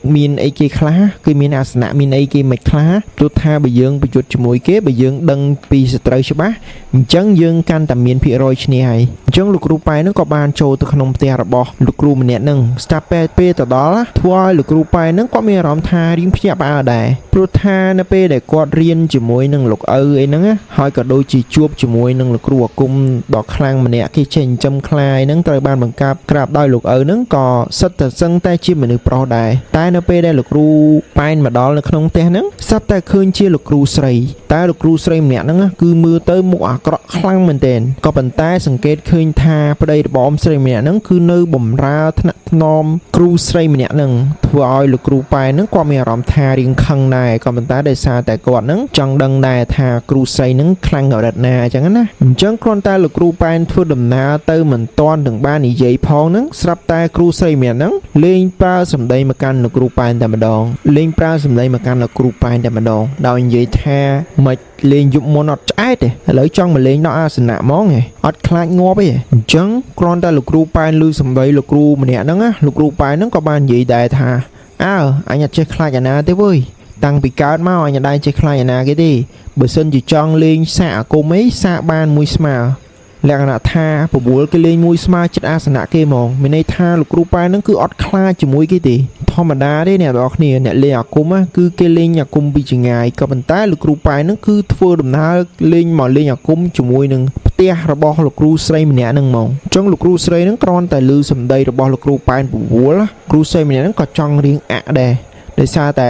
មានអីគេខ្លះគឺមានអាសនៈមានអីគេមិនខ្លះព្រោះថាបើយើងប្រយុទ្ធជាមួយគេបើយើងដឹងពីសត្រូវច្បាស់អញ្ចឹងយើងកាន់តែមានភាគរយឈ្នះហើយអញ្ចឹងលោកគ្រូប៉ែហ្នឹងក៏បានចូលទៅក្នុងផ្ទះរបស់លោកគ្រូម្នាក់ហ្នឹងស្រាប់ពេលពេលទៅដល់ធ្វើឲ្យលោកគ្រូប៉ែហ្នឹងគាត់មានអារម្មណ៍ថារៀងភ្ញាក់ផ្អើលដែរព្រោះថានៅពេលដែលគាត់រៀនជាមួយនឹងលោកឪអីហ្នឹងហើយក៏ដូចជាជួបជាមួយនឹងលោកគ្រូអាគមដ៏ខ្លាំងម្នាក់គេចេះចិញ្ចឹមខ្លាយហ្នឹងត្រូវបានបង្កាប់ក្រាបដោយលោកឪហ្នឹងក៏សិតតែសឹងតែជាមនុស្សប្រុសដែរតែនៅពេលដែលលោកគ្រូប៉ែនមកដល់នៅក្នុងផ្ទះហ្នឹងស្រាប់តែឃើញជាលោកគ្រូស្រីតែលោកគ្រូស្រីម្នាក់ហ្នឹងគឺមើលទៅមុខអាក្រក់ខ្លាំងមែនទែនក៏ប៉ុន្តែសង្កេតឃើញថាប្តីរបស់អ៊ំស្រីម្នាក់ហ្នឹងគឺនៅបំរើថ្នាក់ថ្នមគ្រូស្រីម្នាក់ហ្នឹងធ្វើឲ្យលោកគ្រូប៉ែនហ្នឹងគាត់មានអារម្មណ៍ថារៀងខឹងដែរក៏ប៉ុន្តែដោយសារតែគាត់ហ្នឹងចង់ដឹងដែរថាគ្រូស្រីហ្នឹងខ្លាំងកម្រិតណាអញ្ចឹងណាអញ្ចឹងគ្រាន់តែលោកគ្រូប៉ែនធ្វើដំណើរទៅមិនទាន់នឹងបាននិយាយផងហ្នឹងស្រាប់តែគ្រូស្រីម្នាក់ហ្នឹងលេងប្រើសម្ដីមកកាន់លោកគ្រូប៉ែនតែម្ដងលេងប្រើសម្ដីមកកាន់លោកគ្រូប៉ែនតែម្ដងដោយនិយាយថាមិនលេងយប់មុនអត់ឆ្អែតទេឥឡូវចង់មកលេងដល់អាសនៈហ្មងហ៎អត់ខ្លាចងាប់ទេអញ្ចឹងគ្រាន់តែលោកគ្រូប៉ែនឮសម្ដីលោកគ្រូម្នាក់ហ្នឹងណាលោកគ្រូប៉ែនហ្នឹងក៏បាននិយាយដែរថាអើអញអត់ចេះខ្លាចអាណាទេវើយតាំងពីកើតមកអញអត់ដែលចេះខ្លាចអាណាគេទេបើសិនជាចង់លេងសាកអាគមអីសាកបានមួយស្មើលក្ខណៈថាបបួលគេលេងមួយស្មើចិត្តអាសនៈគេហ្មងមានន័យថាលោកគ្រូប៉ែនហ្នឹងគឺអត់ខ្លាចជាមួយគេទេធម្មតាទេអ្នកនរគ្នាអ្នកលេងអាគមគឺគេលេងអាគមពីចងាយក៏ប៉ុន្តែលោកគ្រូប៉ែនហ្នឹងគឺធ្វើដំណើរលេងមកលេងអាគមជាមួយនឹងផ្ទះរបស់លោកគ្រូស្រីម្នាក់ហ្នឹងហ្មងអញ្ចឹងលោកគ្រូស្រីហ្នឹងគ្រាន់តែឮសម្ដីរបស់លោកគ្រូប៉ែនបបួលគ្រូស្រីម្នាក់ហ្នឹងក៏ចង់រៀងអាក់ដែរដោយសារត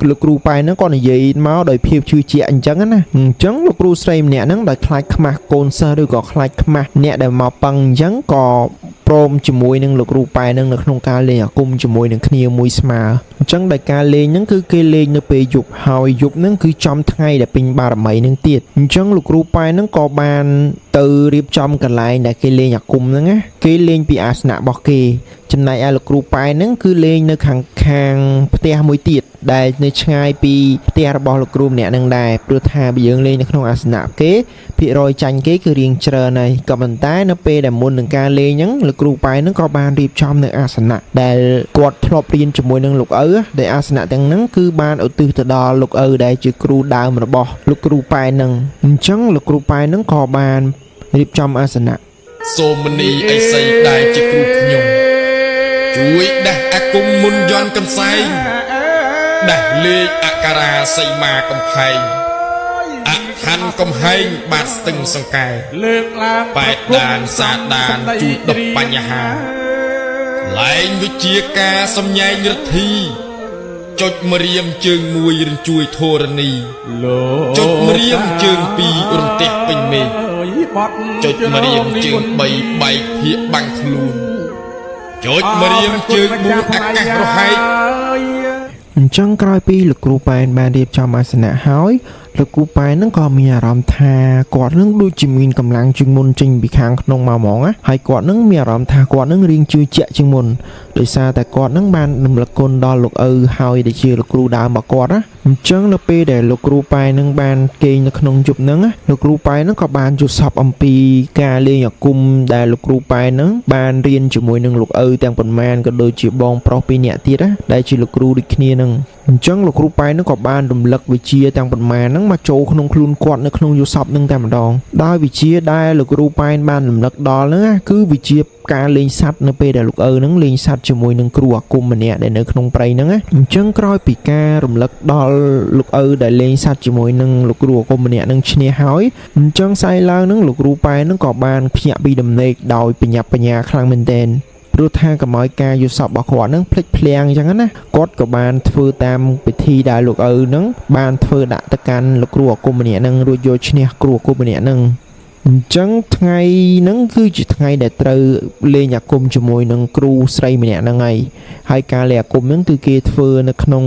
ែលោកគ្រូប៉ែនហ្នឹងគាត់និយាយមកដោយភាពជឿជាក់អញ្ចឹងណាអញ្ចឹងលោកគ្រូស្រីម្នាក់ហ្នឹងដោយខ្លាចខ្មាស់កូនសិស្សឬក៏ខ្លាចខ្មាស់អ្នកដែលមកប៉ឹងអញ្ចឹងក៏ ព្រមជាមួយនឹងលោកគ្រូប៉ែនឹងនៅក្នុងការលេងអាគមជាមួយនឹងគ្នាមួយស្មើអញ្ចឹងដោយការលេងហ្នឹងគឺគេលេងនៅពេលយប់ហើយយប់ហ្នឹងគឺចំថ្ងៃដែលពេញបារមីហ្នឹងទៀតអញ្ចឹងលោកគ្រូប៉ែហ្នឹងក៏បានទៅរៀបចំកន្លែងដែលគេលេងអាគមហ្នឹងណាគេលេងពីអាសនៈរបស់គេចំណែកឯលោកគ្រូប៉ែហ្នឹងគឺលេងនៅខាងខាងផ្ទះមួយទៀតដែលនៅឆ្ងាយពីផ្ទះរបស់លោកគ្រូម្នាក់ហ្នឹងដែរព្រោះថាបើយើងលេងនៅក្នុងអាសនៈគេ ភាគរយចាញ់គេគឺរៀងច្រើនហើយក៏ប៉ុន្តែនៅពេលដែលមុននឹងការលេងហ្នឹងលោកគ្រូប៉ែហ្នឹងក៏បានរៀបចំនៅអាសនៈដែលគាត់ធ្លាប់រៀនជាមួយនឹងលោកឪដែលអាសនៈទាំងហ្នឹងគឺបានឧទ្ទិសទៅដល់លោកឪដែលជាគ្រូដើមរបស់លោកគ្រូប៉ែហ្នឹងអញ្ចឹងលោកគ្រូប៉ែហ្នឹងក៏បានរៀបចំអាសនៈ សូមនីអីសីដែលជាគ្រូខ្ញុំ ជួយដាស់អាគមមុនយន់កំសែងដាស់លេខអក្ខរាសីមាកំផែងអឋានកំហែងបាតស្ទឹងសង្កែ លើកឡើង បែតដានសាដានជួដុះបញ្ហា លែងវិជាការសំញែងរិទ្ធី ចុចម្រាមជើងមួយរញ្ជួយធរណី លោក ចុចម្រាមជើងពីររន្ទះពេញមេឃ បត់ ចុចម្រាមជើងបីបែកភាកបាំងខ្លួន ចុចម្រាមជើងបួនអាកាសរហែក អញ្ចឹងក្រោយពីលោកគ្រូប៉ែនបានរៀបចំអាសនៈហើយលោកគ្រូប៉ែនហ្នឹងក៏មានអារម្មណ៍ថាគាត់នឹងដូចជាមានកម្លាំងជាងមុនចេញពីខាងក្នុងមកហ្មងណាហើយគាត់នឹងមានអារម្មណ៍ថាគាត់នឹងរៀងជឿជាក់ជាងមុនដោយសារតែគាត់នឹងបានរំលឹកគុណដល់លោកឪហើយដែលជាលោកគ្រូដើមរបស់គាត់ណាអញ្ចឹងនៅពេលដែលលោកគ្រូប៉ែននឹងបានគេងនៅក្នុងយប់ហ្នឹងណាលោកគ្រូប៉ែនហ្នឹងក៏បានយល់សប្តិអំពីការលេងអាគមដែលលោកគ្រូប៉ែនហ្នឹងបានរៀនជាមួយនឹងលោកឪទាំងប៉ុន្មានក៏ដូចជាបងប្រុសពីរនាក់ទៀតណាដែលជាលោកគ្រូដូចគ្នាហ្នឹងអញ្ចឹងលោកគ្រូប៉ែនហ្នឹងក៏បានរំលឹកវិជ្ជាទាំងប៉ុន្មានហ្នឹងមកចូលក្នុងខ្លួនគាត់នៅក្នុងយល់សប្តិហ្នឹងតែម្ដងដោយវិជ្ជាដែលលោកគ្រូប៉ែនបានរំលឹកដល់ហ្នឹងណាគឺវិជ្ជាការលេងសត្វនៅពេលដែលលោកឪហ្នឹងលេងសត្វជាមួយនឹងគ្រូអាគមម្នាក់ដែលនៅក្នុងព្រៃហ្នឹងណាអញ្ចឹងក្រោយពីការរំលឹកដល់លោកឪដែលលេងសត្វជាមួយនឹងលោកគ្រូអាគមម្នាក់ហ្នឹងឈ្នះហើយអញ្ចឹងស្អែកឡើងហ្នឹងលោកគ្រូប៉ែនហ្នឹងក៏បានភ្ញាក់ពីដំណេកដោយបញ្ញាប់បញ្ញាខ្លាំងមែនទែនព្រោះថាកុំឲ្យការយល់សប្តិរបស់គាត់ហ្នឹងភ្លេចភ្លាំងអញ្ចឹងណាគាត់ក៏បានធ្វើតាមពិធីដែលលោកឪហ្នឹងបានធ្វើដាក់ទៅកាន់លោកគ្រូអាគមម្នាក់ហ្នឹងរួចយកឈ្នះគ្រូអាគមម្នាក់ហ្នឹងអញ្ចឹងថ្ងៃហ្នឹងគឺជាថ្ងៃដែលត្រូវលេងអាគមជាមួយនឹងគ្រូស្រីម្នាក់ហ្នឹងហើយហើយការលេងអាគមហ្នឹងគឺគេធ្វើនៅក្នុង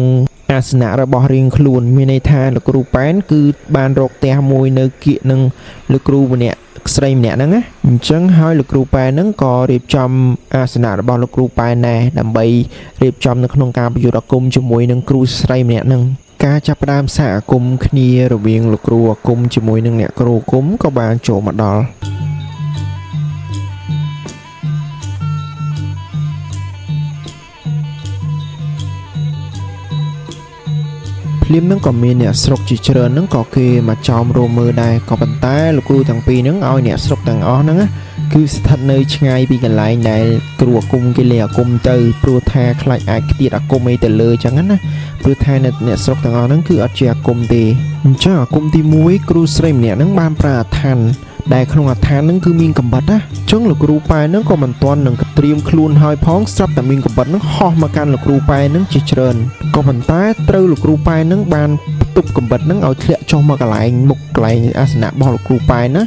អាសនៈរបស់រៀងខ្លួនមានន័យថាលោកគ្រូប៉ែនគឺបានរកផ្ទះមួយនៅគៀកនឹងលោកគ្រូម្នាក់ស្រីម្នាក់ហ្នឹងណាអញ្ចឹងហើយលោកគ្រូប៉ែនហ្នឹងក៏រៀបចំអាសនៈរបស់លោកគ្រូប៉ែនដែរដើម្បីរៀបចំនៅក្នុងការប្រយុទ្ធអាគមជាមួយនឹងគ្រូស្រីម្នាក់ហ្នឹងការចាប់ផ្ដើមសហគមន៍គ្នារវាងលោកគ្រូអាគមជាមួយនឹងអ្នកគ្រូអាគមក៏បានចូលមកដល់ ភ្លាមហ្នឹងក៏មានអ្នកស្រុកជាច្រើនហ្នឹងក៏គេមកចោមរោមមើលដែរក៏ប៉ុន្តែលោកគ្រូទាំងពីរហ្នឹងឲ្យអ្នកស្រុកទាំងអស់ហ្នឹងណាគឺស្ថិតនៅឆ្ងាយពីកន្លែងដែលគ្រូអាគមគេលេងអាគមទៅព្រោះថាខ្លាចអាចខ្ទាតអាគមអីទៅលើចឹងណាព្រោះថាអ្នកអ្នកស្រុកទាំងអស់ហ្នឹងគឺអត់ជាអាគមទេអញ្ចឹងអាគមទី1គ្រូស្រីម្នាក់ហ្នឹងបានប្រើអាឋានដែលក្នុងអាឋានហ្នឹងគឺមានកំបិតណាអញ្ចឹងលោកគ្រូប៉ែហ្នឹងក៏មិនទាន់នឹងត្រៀមខ្លួនហើយផងស្រាប់តែមានកំបិតហ្នឹងហោះមកកាន់លោកគ្រូប៉ែហ្នឹងជាច្រើនក៏ប៉ុន្តែត្រូវលោកគ្រូប៉ែហ្នឹងបានផ្ទប់កំបិតហ្នឹងឲ្យធ្លាក់ចុះមកកន្លែងមុខកន្លែងអាសនៈរបស់លោកគ្រូប៉ែណា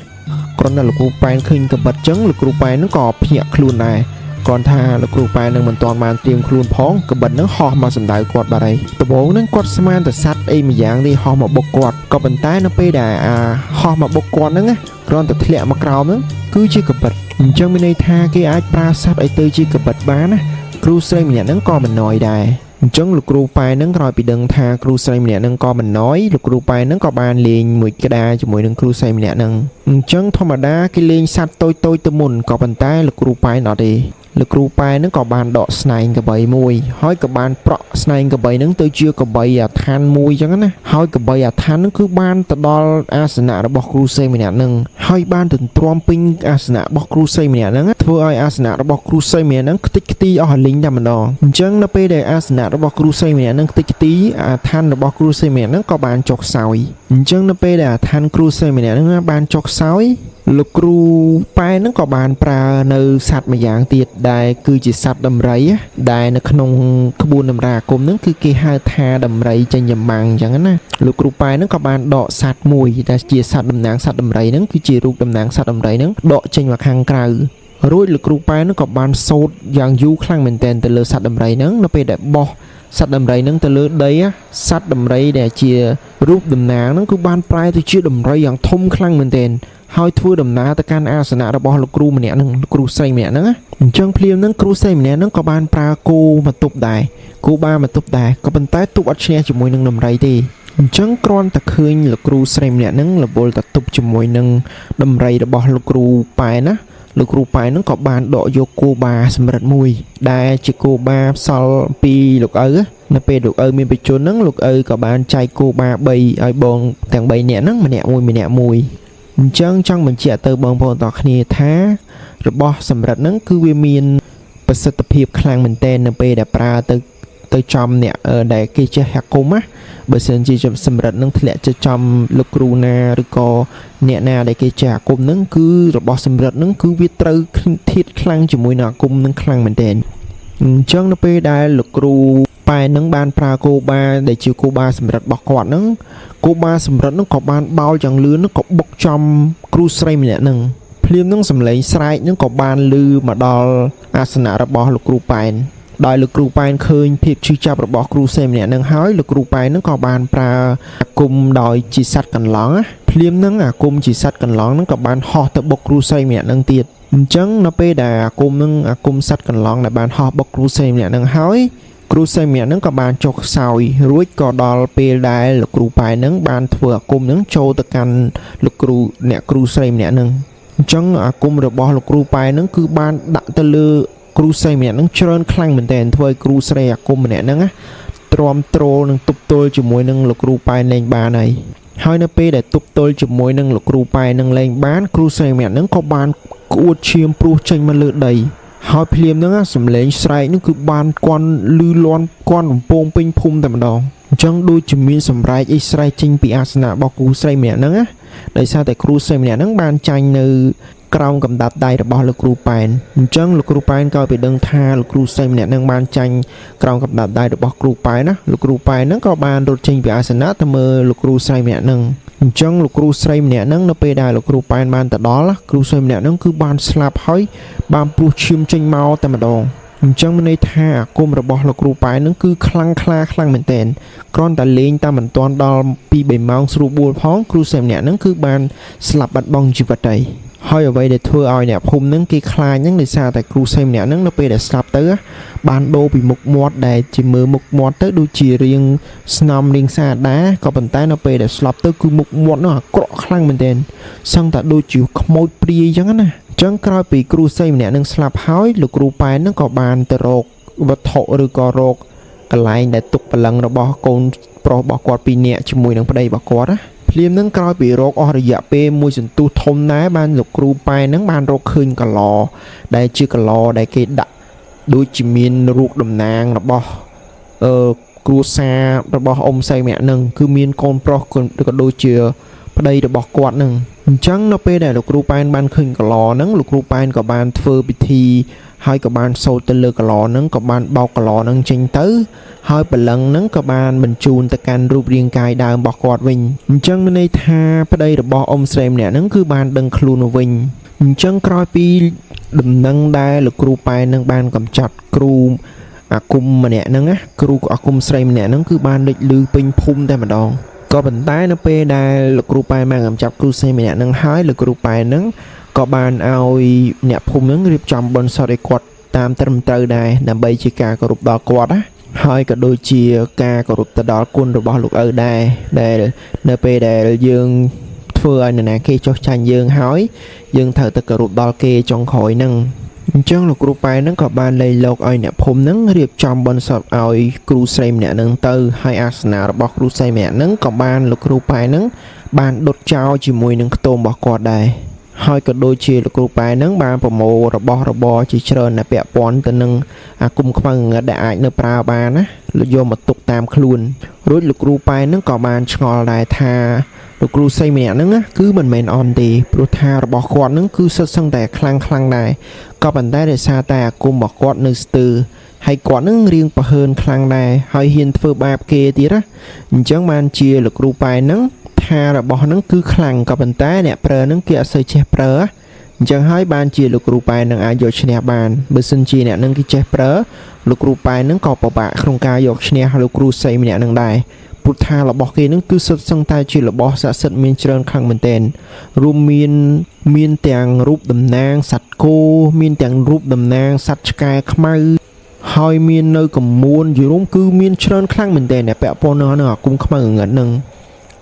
គ្រាន់តែលោកគ្រូប៉ែនឃើញកំបិតអញ្ចឹងលោកគ្រូប៉ែហ្នឹងក៏ភ្ញាក់ខ្លួនដែរគ្រាន់ថាលោកគ្រូប៉ែនឹងមិនទាន់បានត្រៀមខ្លួនផងកំបិតហ្នឹងហោះមកសម្ដៅគាត់បាត់ហើយដំបូងហ្នឹងគាត់ស្មានតែសัตว์អីមួយយ៉ាងនេះហោះមកបុកគាត់ក៏ប៉ុន្តែនៅពេលដែលអាហោះមកបុកគាត់ហ្នឹងណាគ្រាន់តែធ្លាក់មកក្រោមហ្នឹងគឺជាកំបិតអញ្ចឹងមានន័យថាគេអាចប្រើសัตว์ឲ្យទៅជាកំបិតបានណាគ្រូស្រីម្នាក់ហ្នឹងក៏មិនណយដែរអញ្ចឹងលោកគ្រូប៉ែហ្នឹងក្រោយពីដឹងថាគ្រូស្រីម្នាក់ហ្នឹងក៏មិនណយលោកគ្រូប៉ែហ្នឹងក៏បានលេងមួយក្តារជាមួយនឹងគ្រូស្រីម្នាក់ហ្នឹងអញ្ចឹងធម្មតាគេលេងសัตว์តូចៗទៅមុនក៏ប៉ុន្តែលោកគ្រូប៉ែអត់ទេលោកគ្រូប៉ែហ្នឹងក៏បានដកស្នែងកបីមួយហើយក៏បានប្រក់ស្នែងកបីហ្នឹងទៅជាកបីអាឋានមួយអញ្ចឹងណាហើយកបីអាឋានហ្នឹងគឺបានទៅដល់អាសនៈរបស់គ្រូស្រីម្នាក់ហ្នឹងហើយបានទន្ទ្រាំពេញអាសនៈរបស់គ្រូស្រីម្នាក់ហ្នឹងធ្វើឲ្យអាសនៈរបស់គ្រូស្រីម្នាក់ហ្នឹងខ្ទេចខ្ទីអស់រលីងតែម្ដងអញ្ចឹងនៅពេលដែលអាសនៈរបស់គ្រូស្រីម្នាក់ហ្នឹងខ្ទេចខ្ទីអាឋានរបស់គ្រូស្រីម្នាក់ហ្នឹងក៏បានចុះខ្សោយអញ្ចឹងនៅពេលដែលអាឋានគ្រូស្រីម្នាក់ហ្នឹងបានចុះខ្សោយលោកគ្រូប៉ែហ្នឹងក៏បានប្រើនៅសត្វម្យ៉ាងទៀតដែលគឺជាសត្វដំរីណាដែលនៅក្នុងក្បួនតម្រាអាគមហ្នឹងគឺគេហៅថាដំរីចិញ្ចឹមបាំងអញ្ចឹងណាលោកគ្រូប៉ែហ្នឹងក៏បានដកសត្វមួយដែលជាសត្វតំណាងសត្វដំរីហ្នឹងគឺជារូបតំណាងសត្វដំរីហ្នឹងដកចេញមកខាងក្រៅ រួចលោកគ្រូប៉ែនហ្នឹងក៏បានសូត្រយ៉ាងយូរខ្លាំងមែនទែនទៅលើសត្វដំរីហ្នឹងនៅពេលដែលបោះសត្វដំរីហ្នឹងទៅលើដីណាសត្វដំរីដែលជារូបតំណាងហ្នឹងគឺបានប្រែទៅជាដំរីយ៉ាងធំខ្លាំងមែនទែនហើយធ្វើដំណើរទៅកាន់អាសនៈរបស់លោកគ្រូម្នាក់ហ្នឹងលោកគ្រូស្រីម្នាក់ហ្នឹងណាអញ្ចឹងភ្លាមហ្នឹងគ្រូស្រីម្នាក់ហ្នឹងក៏បានប្រើគោមកទប់ដែរគោបាមកទប់ដែរក៏ប៉ុន្តែទប់អត់ឈ្នះជាមួយនឹងដំរីទេអញ្ចឹងគ្រាន់តែឃើញលោកគ្រូស្រីម្នាក់ហ្នឹងរវល់តែទប់ជាមួយនឹងដំរីរបស់លោកគ្រូប៉ែណា លោកគ្រូប៉ែហ្នឹងក៏បានដកយកគោបាសម្រិតមួយ ដែលជាគោបាសល់ពីលោកឪនៅពេលលោកឪមានបច្ចុប្បន្នហ្នឹងលោកឪក៏បានចែកគោបា3ឲ្យបងទាំង3នាក់ហ្នឹងម្នាក់មួយម្នាក់មួយអញ្ចឹងចង់បញ្ជាក់ទៅបងប្អូនទាំងគ្នាថារបស់សម្រិតហ្នឹងគឺវាមានប្រសិទ្ធភាពខ្លាំងមែនទែននៅពេលដែលប្រើទៅទៅចំអ្នកដែលគេចេះអាគមណាបើសិនជាសម្រិតនឹងធ្លាក់ទៅចំលោកគ្រូណាឬក៏ អ្នកណាដែលគេចេះអាគមហ្នឹងគឺរបស់សម្រិតហ្នឹងគឺវាត្រូវធាតខ្លាំងជាមួយនឹងអាគមហ្នឹងខ្លាំងមែនទែនអញ្ចឹងនៅពេលដែលលោកគ្រូប៉ែនហ្នឹងបានប្រើគោបាដែលជាគោបាសម្រិតរបស់គាត់ហ្នឹងគោបាសម្រិតហ្នឹងក៏បានបោលយ៉ាងលឿនហ្នឹងក៏បុកចំគ្រូស្រីម្នាក់ហ្នឹងភ្លាមហ្នឹងសំឡេងស្រែកហ្នឹងក៏បានលឺមកដល់អាសនៈរបស់លោកគ្រូប៉ែនដោយលោកគ្រូប៉ែនឃើញភាពឈឺចាប់របស់គ្រូស្រីម្នាក់ហ្នឹងហើយលោកគ្រូប៉ែនហ្នឹងក៏បានប្រើអាគមដោយជាសត្វកន្លងណាភ្លាមហ្នឹងអាគមជាសត្វកន្លងហ្នឹងក៏បានហោះទៅបុកគ្រូស្រីម្នាក់ហ្នឹងទៀតអញ្ចឹងនៅពេលដែលអាគមហ្នឹងអាគមសត្វកន្លងដែលបានហោះបុកគ្រូស្រីម្នាក់ហ្នឹងហើយគ្រូស្រីម្នាក់ហ្នឹងក៏បានចុះខ្សោយរួចក៏ដល់ពេលដែលលោកគ្រូប៉ែនហ្នឹងបានធ្វើអាគមហ្នឹងចូលទៅកាន់លោកគ្រូអ្នកគ្រូស្រីម្នាក់ហ្នឹងអញ្ចឹងអាគមរបស់លោកគ្រូប៉ែនហ្នឹងគឺបានដាក់ទៅលើគ្រូស្រីម្នាក់ហ្នឹងច្រើនខ្លាំងមែនទែនធ្វើឲ្យគ្រូស្រីអាគមម្នាក់ហ្នឹងណាទ្រាំទ្រនឹងទប់ទល់ជាមួយនឹងលោកគ្រូប៉ែនលែងបានហើយហើយនៅពេលដែលទប់ទល់ជាមួយនឹងលោកគ្រូប៉ែននឹងលែងបានគ្រូស្រីម្នាក់ហ្នឹងក៏បានក្អួតឈាមព្រុសចេញមកលើដីហើយភ្លាមហ្នឹងណាសំឡេងស្រែកហ្នឹងគឺបានគន់លឺលាន់គន់រំពងពេញភូមិតែម្ដងអញ្ចឹងដូចជាមានសម្រែកអីស្រែកចេញពីអាសនៈរបស់គ្រូស្រីម្នាក់ហ្នឹងណាដោយសារតែគ្រូស្រីម្នាក់ហ្នឹងបានចាញ់នៅក្រោមកំដាប់ដៃរបស់លោកគ្រូប៉ែនអញ្ចឹងលោកគ្រូប៉ែនក៏ไปដឹងថាលោកគ្រូស្រីម្នាក់ហ្នឹងបានចាញ់ក្រោមកំដាប់ដៃរបស់គ្រូប៉ែនណាលោកគ្រូប៉ែនហ្នឹងក៏បានរត់ចេញពីអាសនៈទៅមើលលោកគ្រូស្រីម្នាក់ហ្នឹងអញ្ចឹងលោកគ្រូស្រីម្នាក់ហ្នឹងនៅពេលដែលលោកគ្រូប៉ែនបានទៅដល់គ្រូស្រីម្នាក់ហ្នឹងគឺបានស្លាប់ហើយបានព្រុសឈាមចេញមកតែម្ដងអញ្ចឹងមានន័យថាអាគមរបស់លោកគ្រូប៉ែនហ្នឹងគឺខ្លាំងក្លាខ្លាំងមែនទែនគ្រាន់តែលេងតាមមិនទាន់ដល់2 3ម៉ោងស្រួលបួលផងគ្រូស្រីម្នាក់ហ្នឹងគឺបានស្លាប់បាត់បង់ជីវិតហើយហើយអ្វីដែលធ្វើឲ្យអ្នកភូមិហ្នឹងគេខ្លាចហ្នឹងដោយសារតែគ្រូស្រីម្នាក់ហ្នឹងនៅពេលដែលស្លាប់ទៅបានដូរពីមុខមាត់ដែលជាមើលមុខមាត់ទៅដូចជារៀងស្នំរៀងសាដាក៏ប៉ុន្តែនៅពេលដែលស្លាប់ទៅគឺមុខមាត់នោះអាក្រក់ខ្លាំងមែនទែនសឹងតែដូចជាខ្មោចព្រាយអញ្ចឹងណាអញ្ចឹងក្រោយពីគ្រូស្រីម្នាក់នឹងស្លាប់ហើយលោកគ្រូប៉ែនហ្នឹងក៏បានទៅរកវត្ថុឬក៏រកកន្លែងដែលទុកព្រលឹងរបស់កូនប្រុសរបស់គាត់ពីរនាក់ជាមួយនឹងប្តីរបស់គាត់ណាភ្លាមនឹងក្រោយពីរកអស់រយៈពេលមួយសន្ទុះធំដែរបានលោកគ្រូប៉ែនហ្នឹងបានរកឃើញកឡដែលជាកឡដែលគេដាក់ដូចជាមានរូបតំណាងរបស់អឺគ្រួសាររបស់អ៊ំស្រីម្នាក់ហ្នឹងគឺមានកូនប្រុសក៏ដូចជាប្តីរបស់គាត់ហ្នឹងអញ្ចឹងនៅពេលដែលលោកគ្រូប៉ែនបានឃើញកឡហ្នឹងលោកគ្រូប៉ែនក៏បានធ្វើពិធីហើយក៏បានសូត្រទៅលើកឡហ្នឹងក៏បានបោកកឡហ្នឹងចេញទៅហើយព្រលឹងហ្នឹងក៏បានបញ្ជូនទៅកាន់រូបរាងកាយដើមរបស់គាត់វិញអញ្ចឹងមានន័យថាប្តីរបស់អ៊ំស្រីម្នាក់ហ្នឹងគឺបានដឹងខ្លួនមកវិញអញ្ចឹងក្រោយពីដំណឹងដែលលោកគ្រូប៉ែននឹងបានកំចាត់គ្រូអាគមម្នាក់ហ្នឹងណាគ្រូអាគមស្រីម្នាក់ហ្នឹងគឺបានលេចលឺពេញភូមិតែម្ដងក៏ប៉ុន្តែនៅពេលដែលលោកគ្រូប៉ែនបានកំចាត់គ្រូស្រីម្នាក់ហ្នឹងហើយលោកគ្រូប៉ែនហ្នឹងក៏បានឲ្យអ្នកភូមិហ្នឹងរៀបចំបុណ្យសពឲ្យគាត់តាមត្រឹមត្រូវដែរដើម្បីជាការគោរពដល់គាត់ណាហើយក៏ដូចជាការគោរពទៅដល់គុណរបស់លោកឪដែរដែលនៅពេលដែលយើងធ្វើឲ្យនរណាគេចុះចាញ់យើងហើយយើងត្រូវតែគោរពដល់គេចុងក្រោយហ្នឹងអញ្ចឹងលោកគ្រូប៉ែហ្នឹងក៏បានលៃលោកឲ្យអ្នកភូមិហ្នឹងរៀបចំបុណ្យសពឲ្យគ្រូស្រីម្នាក់ហ្នឹងទៅហើយអាសនៈរបស់គ្រូស្រីម្នាក់ហ្នឹងក៏បានលោកគ្រូប៉ែហ្នឹងបានដុតចោលជាមួយនឹងខ្ទមរបស់គាត់ដែរហើយក៏ដូចជាលោកគ្រូប៉ែហ្នឹងបានប្រមូលរបស់របរជាច្រើនដែលពាក់ព័ន្ធទៅនឹងអាគមខ្មៅងងឹតដែលអាចនៅប្រើបានណាលោកយកមកទុកតាមខ្លួនរួចលោកគ្រូប៉ែហ្នឹងក៏បានឆ្ងល់ដែរថាលោកគ្រូស្រីម្នាក់ហ្នឹងណាគឺមិនមែនអន់ទេព្រោះថារបស់គាត់ហ្នឹងគឺសិតសឹងតែខ្លាំងខ្លាំងដែរក៏ប៉ុន្តែដោយសារតែអាគមរបស់គាត់នៅស្ទើរហើយគាត់នឹងរៀងប្រហើនខ្លាំងដែរហើយហ៊ានធ្វើបាបគេទៀតណាអញ្ចឹងបានជាលោកគ្រូប៉ែហ្នឹងថារបស់ហ្នឹងគឺខ្លាំងក៏ប៉ុន្តែអ្នកប្រើហ្នឹងគេអត់សូវចេះប្រើណា អញ្ចឹងហើយបានជាលោកគ្រូប៉ែននឹងអាចយកឈ្នះបានបើសិនជាអ្នកនឹងគេចេះប្រើលោកគ្រូប៉ែននឹងក៏ពិបាកក្នុងការយកឈ្នះលោកគ្រូស្រីម្នាក់នឹងដែរពុទ្ធារបស់គេនឹងគឺសុទ្ធសឹងតែជារបស់ស័ក្តិសិទ្ធិមានច្រើនខ្លាំងមែនទែនរួមមានមានទាំងរូបតំណាងសត្វគោមានទាំងរូបតំណាងសត្វឆ្កែខ្មៅហើយមាននៅកមួនយរួមគឺមានច្រើនខ្លាំងមែនទែនដែលពាក់ព័ន្ធនឹងអាគមខ្មៅងងឹតនឹង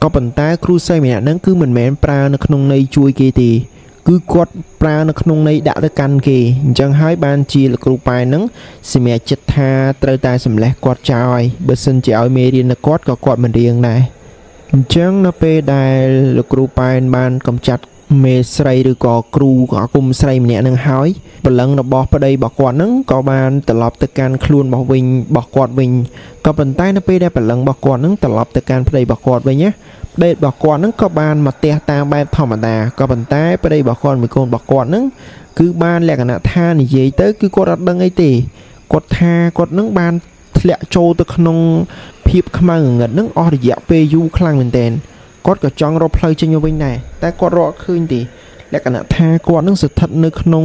ក៏ប៉ុន្តែគ្រូស្រីម្នាក់ហ្នឹងគឺមិនមែនប្រើនៅក្នុងន័យជួយគេទេគឺគាត់ប្រើនៅក្នុងន័យដាក់ទៅកាន់គេអញ្ចឹងហើយបានជាលោកគ្រូប៉ែនហ្នឹងសម្រាប់ចិត្តថាត្រូវតែសម្លេះគាត់ចោលហើយបើសិនជាឲ្យមេរៀននៅគាត់ក៏គាត់មិនរៀងដែរអញ្ចឹងនៅពេលដែលលោកគ្រូប៉ែនបានកំចាត់មេស្រីឬក៏គ្រូអាគមស្រីម្នាក់នឹងហើយព្រលឹងរបស់ប្តីរបស់គាត់ហ្នឹងក៏បានត្រឡប់ទៅកាន់ខ្លួនរបស់វិញរបស់គាត់វិញក៏ប៉ុន្តែនៅពេលដែលព្រលឹងរបស់គាត់ហ្នឹងត្រឡប់ទៅកាន់ប្តីរបស់គាត់វិញណាប្តីរបស់គាត់ហ្នឹងក៏បានមកផ្ទះតាមបែបធម្មតាក៏ប៉ុន្តែប្តីរបស់គាត់មួយកូនរបស់គាត់ហ្នឹងគឺបានលក្ខណៈថានិយាយទៅគឺគាត់អត់ដឹងអីទេគាត់ថាគាត់ហ្នឹងបានធ្លាក់ចូលទៅក្នុងភាពខ្មៅងងឹតហ្នឹងអស់រយៈពេលយូរខ្លាំងមែនទែនគាត់ក៏ចង់រកផ្លូវចេញមកវិញដែរតែគាត់រកអត់ឃើញទេលក្ខណៈថាគាត់នឹងស្ថិតនៅក្នុង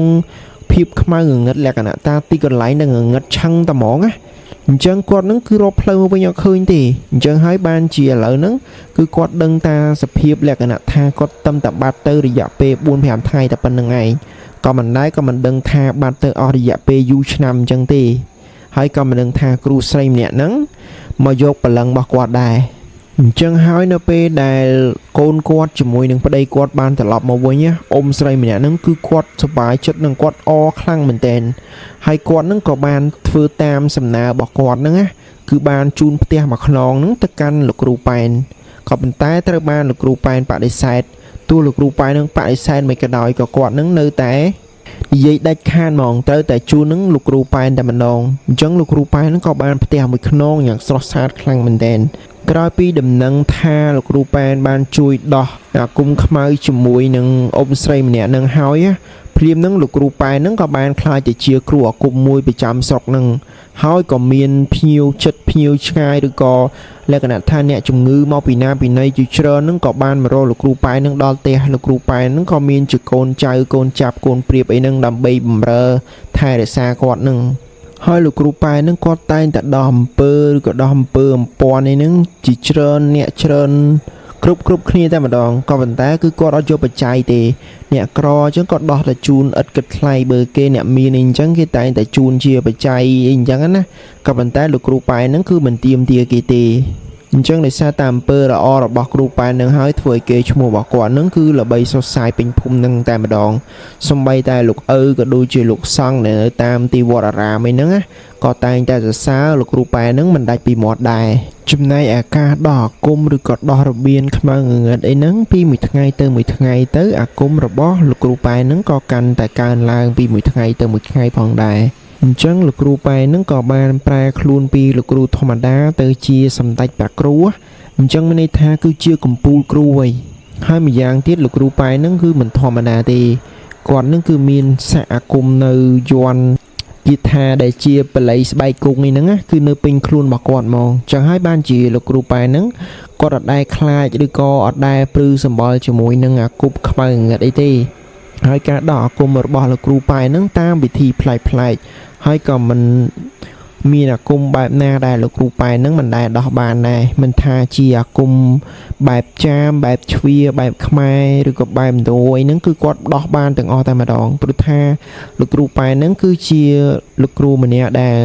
ភាពខ្មៅងងឹតលក្ខណៈតាទីកន្លែងនឹងងងឹតឆឹងតែហ្មងណាអញ្ចឹងគាត់នឹងគឺរកផ្លូវមកវិញអត់ឃើញទេអញ្ចឹងហើយបានជាឥឡូវហ្នឹងគឺគាត់ដឹងតាសភាពលក្ខណៈថាគាត់តឹមតែបាត់ទៅរយៈពេល4 5ថ្ងៃតែប៉ុណ្្នឹងឯងក៏មិនដែរក៏មិនដឹងថាបាត់ទៅអស់រយៈពេលយូរឆ្នាំអញ្ចឹងទេហើយក៏មិនដឹងថាគ្រូស្រីម្នាក់ហ្នឹងមកយកព្រលឹងរបស់គាត់ដែរអញ្ចឹងហើយនៅពេលដែលកូនគាត់ជាមួយនឹងប្តីគាត់បានត្រឡប់មកវិញណាអ៊ំស្រីម្នាក់ហ្នឹងគឺគាត់សប្បាយចិត្តនិងគាត់អរខ្លាំងមែនទែនហើយគាត់ហ្នឹងក៏បានធ្វើតាមសំណើរបស់គាត់ហ្នឹងណាគឺបានជូនផ្ទះមួយខ្នងហ្នឹងទៅកាន់លោកគ្រូប៉ែនក៏ប៉ុន្តែត្រូវបានលោកគ្រូប៉ែនបដិសេធទោះលោកគ្រូប៉ែននឹងបដិសេធមិនក៏ដោយក៏គាត់នឹងនៅតែនិយាយដាច់ខាតហ្មងត្រូវតែជូននឹងលោកគ្រូប៉ែនតែម្ដងអញ្ចឹងលោកគ្រូប៉ែននឹងក៏បានផ្ទះមួយខ្នងយ៉ាងស្រស់ស្អាតខ្លាំងមែនទែនក្រោយពីដំណឹងថាលោកគ្រូប៉ែនបានជួយដោះអាគមខ្មៅជាមួយនឹងអ៊ំស្រីម្នាក់នឹងហើយណាភ្លាមនឹងលោកគ្រូប៉ែននឹងក៏បានក្លាយទៅជាគ្រូអាគមមួយប្រចាំស្រុកនឹងហើយក៏មានភ្ញៀវចិត្តភ្ញៀវឆ្ងាយឬក៏លក្ខណៈថាអ្នកជំងឺមកពីណាពីណីជាច្រើននឹងក៏បានមករកលោកគ្រូប៉ែននឹងដល់ផ្ទះលោកគ្រូប៉ែននឹងក៏មានជាកូនចៅកូនចាប់កូនព្រៀបអីនឹងដើម្បីបំរើថែរក្សាគាត់នឹងហើយលោកគ្រូប៉ែននឹងគាត់តែងតែដោះអំពើឬក៏ដោះអំពើអំព័ន្ធអីហ្នឹងជាច្រើនអ្នកច្រើនគ្រប់គ្រប់គ្នាតែម្ដងក៏ប៉ុន្តែគឺគាត់អត់យកបច្ច័យទេអ្នកក្រអញ្ចឹងគាត់ដោះតែជូនឥតគិតថ្លៃបើគេអ្នកមានអីអញ្ចឹងគេតែងតែជូនជាបច្ច័យអីអញ្ចឹងណាក៏ប៉ុន្តែលោកគ្រូប៉ែនហ្នឹងគឺមិនទៀមទាគេទេអញ្ចឹងដោយសារតែអំពើល្អរបស់គ្រូប៉ែននឹងហើយធ្វើឲ្យគេឈ្មោះរបស់គាត់នឹងគឺល្បីសុសសាយពេញភូមិនឹងតែម្ដងសំបីតែលោកឪក៏ដូចជាលោកសង្ឃដែលនៅតាមទីវត្តអារាមអីហ្នឹងណាក៏តែងតែសរសើរលោកគ្រូប៉ែននឹងមិនដាច់ពីមាត់ដែរចំណែកឯការដោះអាគមឬក៏ដោះរបៀនខ្មៅងងឹតអីហ្នឹងពីមួយថ្ងៃទៅមួយថ្ងៃទៅអាគមរបស់លោកគ្រូប៉ែនហ្នឹងក៏កាន់តែកើនឡើងពីមួយថ្ងៃទៅមួយថ្ងៃផងដែរអញ្ចឹងលោកគ្រូប៉ែនហ្នឹងក៏បានប្រែខ្លួនពីលោកគ្រូធម្មតាទៅជាសម្ដេចព្រះគ្រូអញ្ចឹងមានន័យថាគឺជាកំពូលគ្រូហើយហើយម្យ៉ាងទៀតលោកគ្រូប៉ែនហ្នឹងគឺមិនធម្មតាទេគាត់ហ្នឹងគឺមានស័ក្តិអាគមនៅយ័ន្តគាថាដែលជាបល័យស្បែកគង់នេះហ្នឹងណាគឺនៅពេញខ្លួនរបស់គាត់ហ្មងចឹងហើយបានជាលោកគ្រូប៉ែនហ្នឹងគាត់អត់ដែលខ្លាចឬក៏អត់ដែលព្រឺសម្បល់ជាមួយនឹងអាគប់ខ្មៅងងឹតអីទេហើយការដោះអាគមរបស់លោកគ្រូប៉ែនហ្នឹងតាមវិធីប្លែកៗហើយក៏មិនមានអាគមបែបណាដែលលោកគ្រូប៉ែនហ្នឹងមិនដែលដោះបានដែរមិនថាជាអាគមបែបចាមបែបជ្វាបែបខ្មែរឬក៏បែបឥណ្ឌូអីហ្នឹងគឺគាត់ដោះបានទាំងអស់តែម្ដងព្រោះថាលោកគ្រូប៉ែនហ្នឹងគឺជាលោកគ្រូម្នាក់ដែល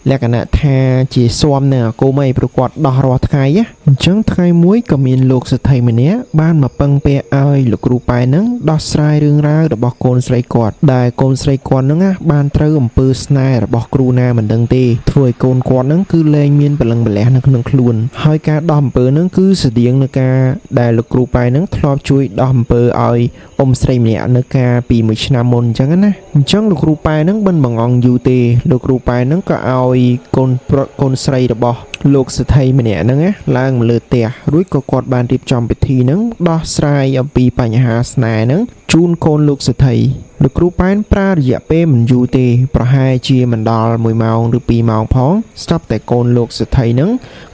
លក្ខណៈថាជាស៊ាំនឹងអាគមអីព្រោះគាត់ដោះរាល់ថ្ងៃណាអញ្ចឹងថ្ងៃមួយក៏មានលោកសេដ្ឋីម្នាក់បានមកពឹងពាក់ឲ្យលោកគ្រូប៉ែនហ្នឹងដោះស្រាយរឿងរ៉ាវរបស់កូនស្រីគាត់ដែលកូនស្រីគាត់ហ្នឹងណាបានត្រូវអំពើស្នេហ៍របស់គ្រូណាមិនដឹងទេធ្វើឲ្យកូនគាត់ហ្នឹងគឺលែងមានព្រលឹងម្លះនៅក្នុងខ្លួនហើយការដោះអំពើហ្នឹងគឺស្តៀងនឹងការដែលលោកគ្រូប៉ែនហ្នឹងធ្លាប់ជួយដោះអំពើឲ្យអ៊ំស្រីម្នាក់នៅកាលពីមួយឆ្នាំមុនអញ្ចឹងណាអញ្ចឹងលោកគ្រូប៉ែនហ្នឹងមិនបង្អង់យូរទេលោកគ្រូប៉ែនហ្នឹងក៏ឲ្យ ឲ្យកូនប្រុសកូនស្រីរបស់លោកសេដ្ឋីម្នាក់ហ្នឹងណាឡើងមកលើផ្ទះរួចក៏គាត់បានរៀបចំពិធីហ្នឹងដោះស្រាយអំពីបញ្ហាស្នេហ៍ហ្នឹងជូនកូនលោកសេដ្ឋីលោកគ្រូប៉ែនប្រើរយៈពេលមិនយូរទេប្រហែលជាមិនដល់1ម៉ោងឬ2ម៉ោងផងស្រាប់តែកូនលោកសេដ្ឋីហ្នឹង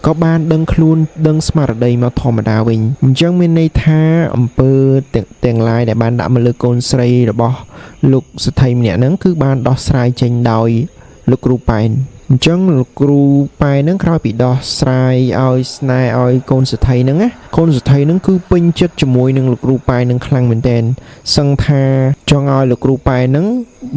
ក៏បានដឹងខ្លួនដឹងស្មារតីមកធម្មតាវិញអញ្ចឹងមានន័យថាអំពើទាំងឡាយដែលបានដាក់មកលើកូនស្រីរបស់លោកសេដ្ឋីម្នាក់ហ្នឹងគឺបានដោះស្រាយចេញដោយលោកគ្រូប៉ែនអញ្ចឹងលោកគ្រូប៉ែនហ្នឹងក្រោយពីដោះស្រាយឲ្យស្នេហ៍ឲ្យកូនសេដ្ឋីហ្នឹងណាកូនសេដ្ឋីហ្នឹងគឺពេញចិត្តជាមួយនឹងលោកគ្រូប៉ែនហ្នឹងខ្លាំងមែនទែនសឹងថាចង់ឲ្យលោកគ្រូប៉ែនហ្នឹង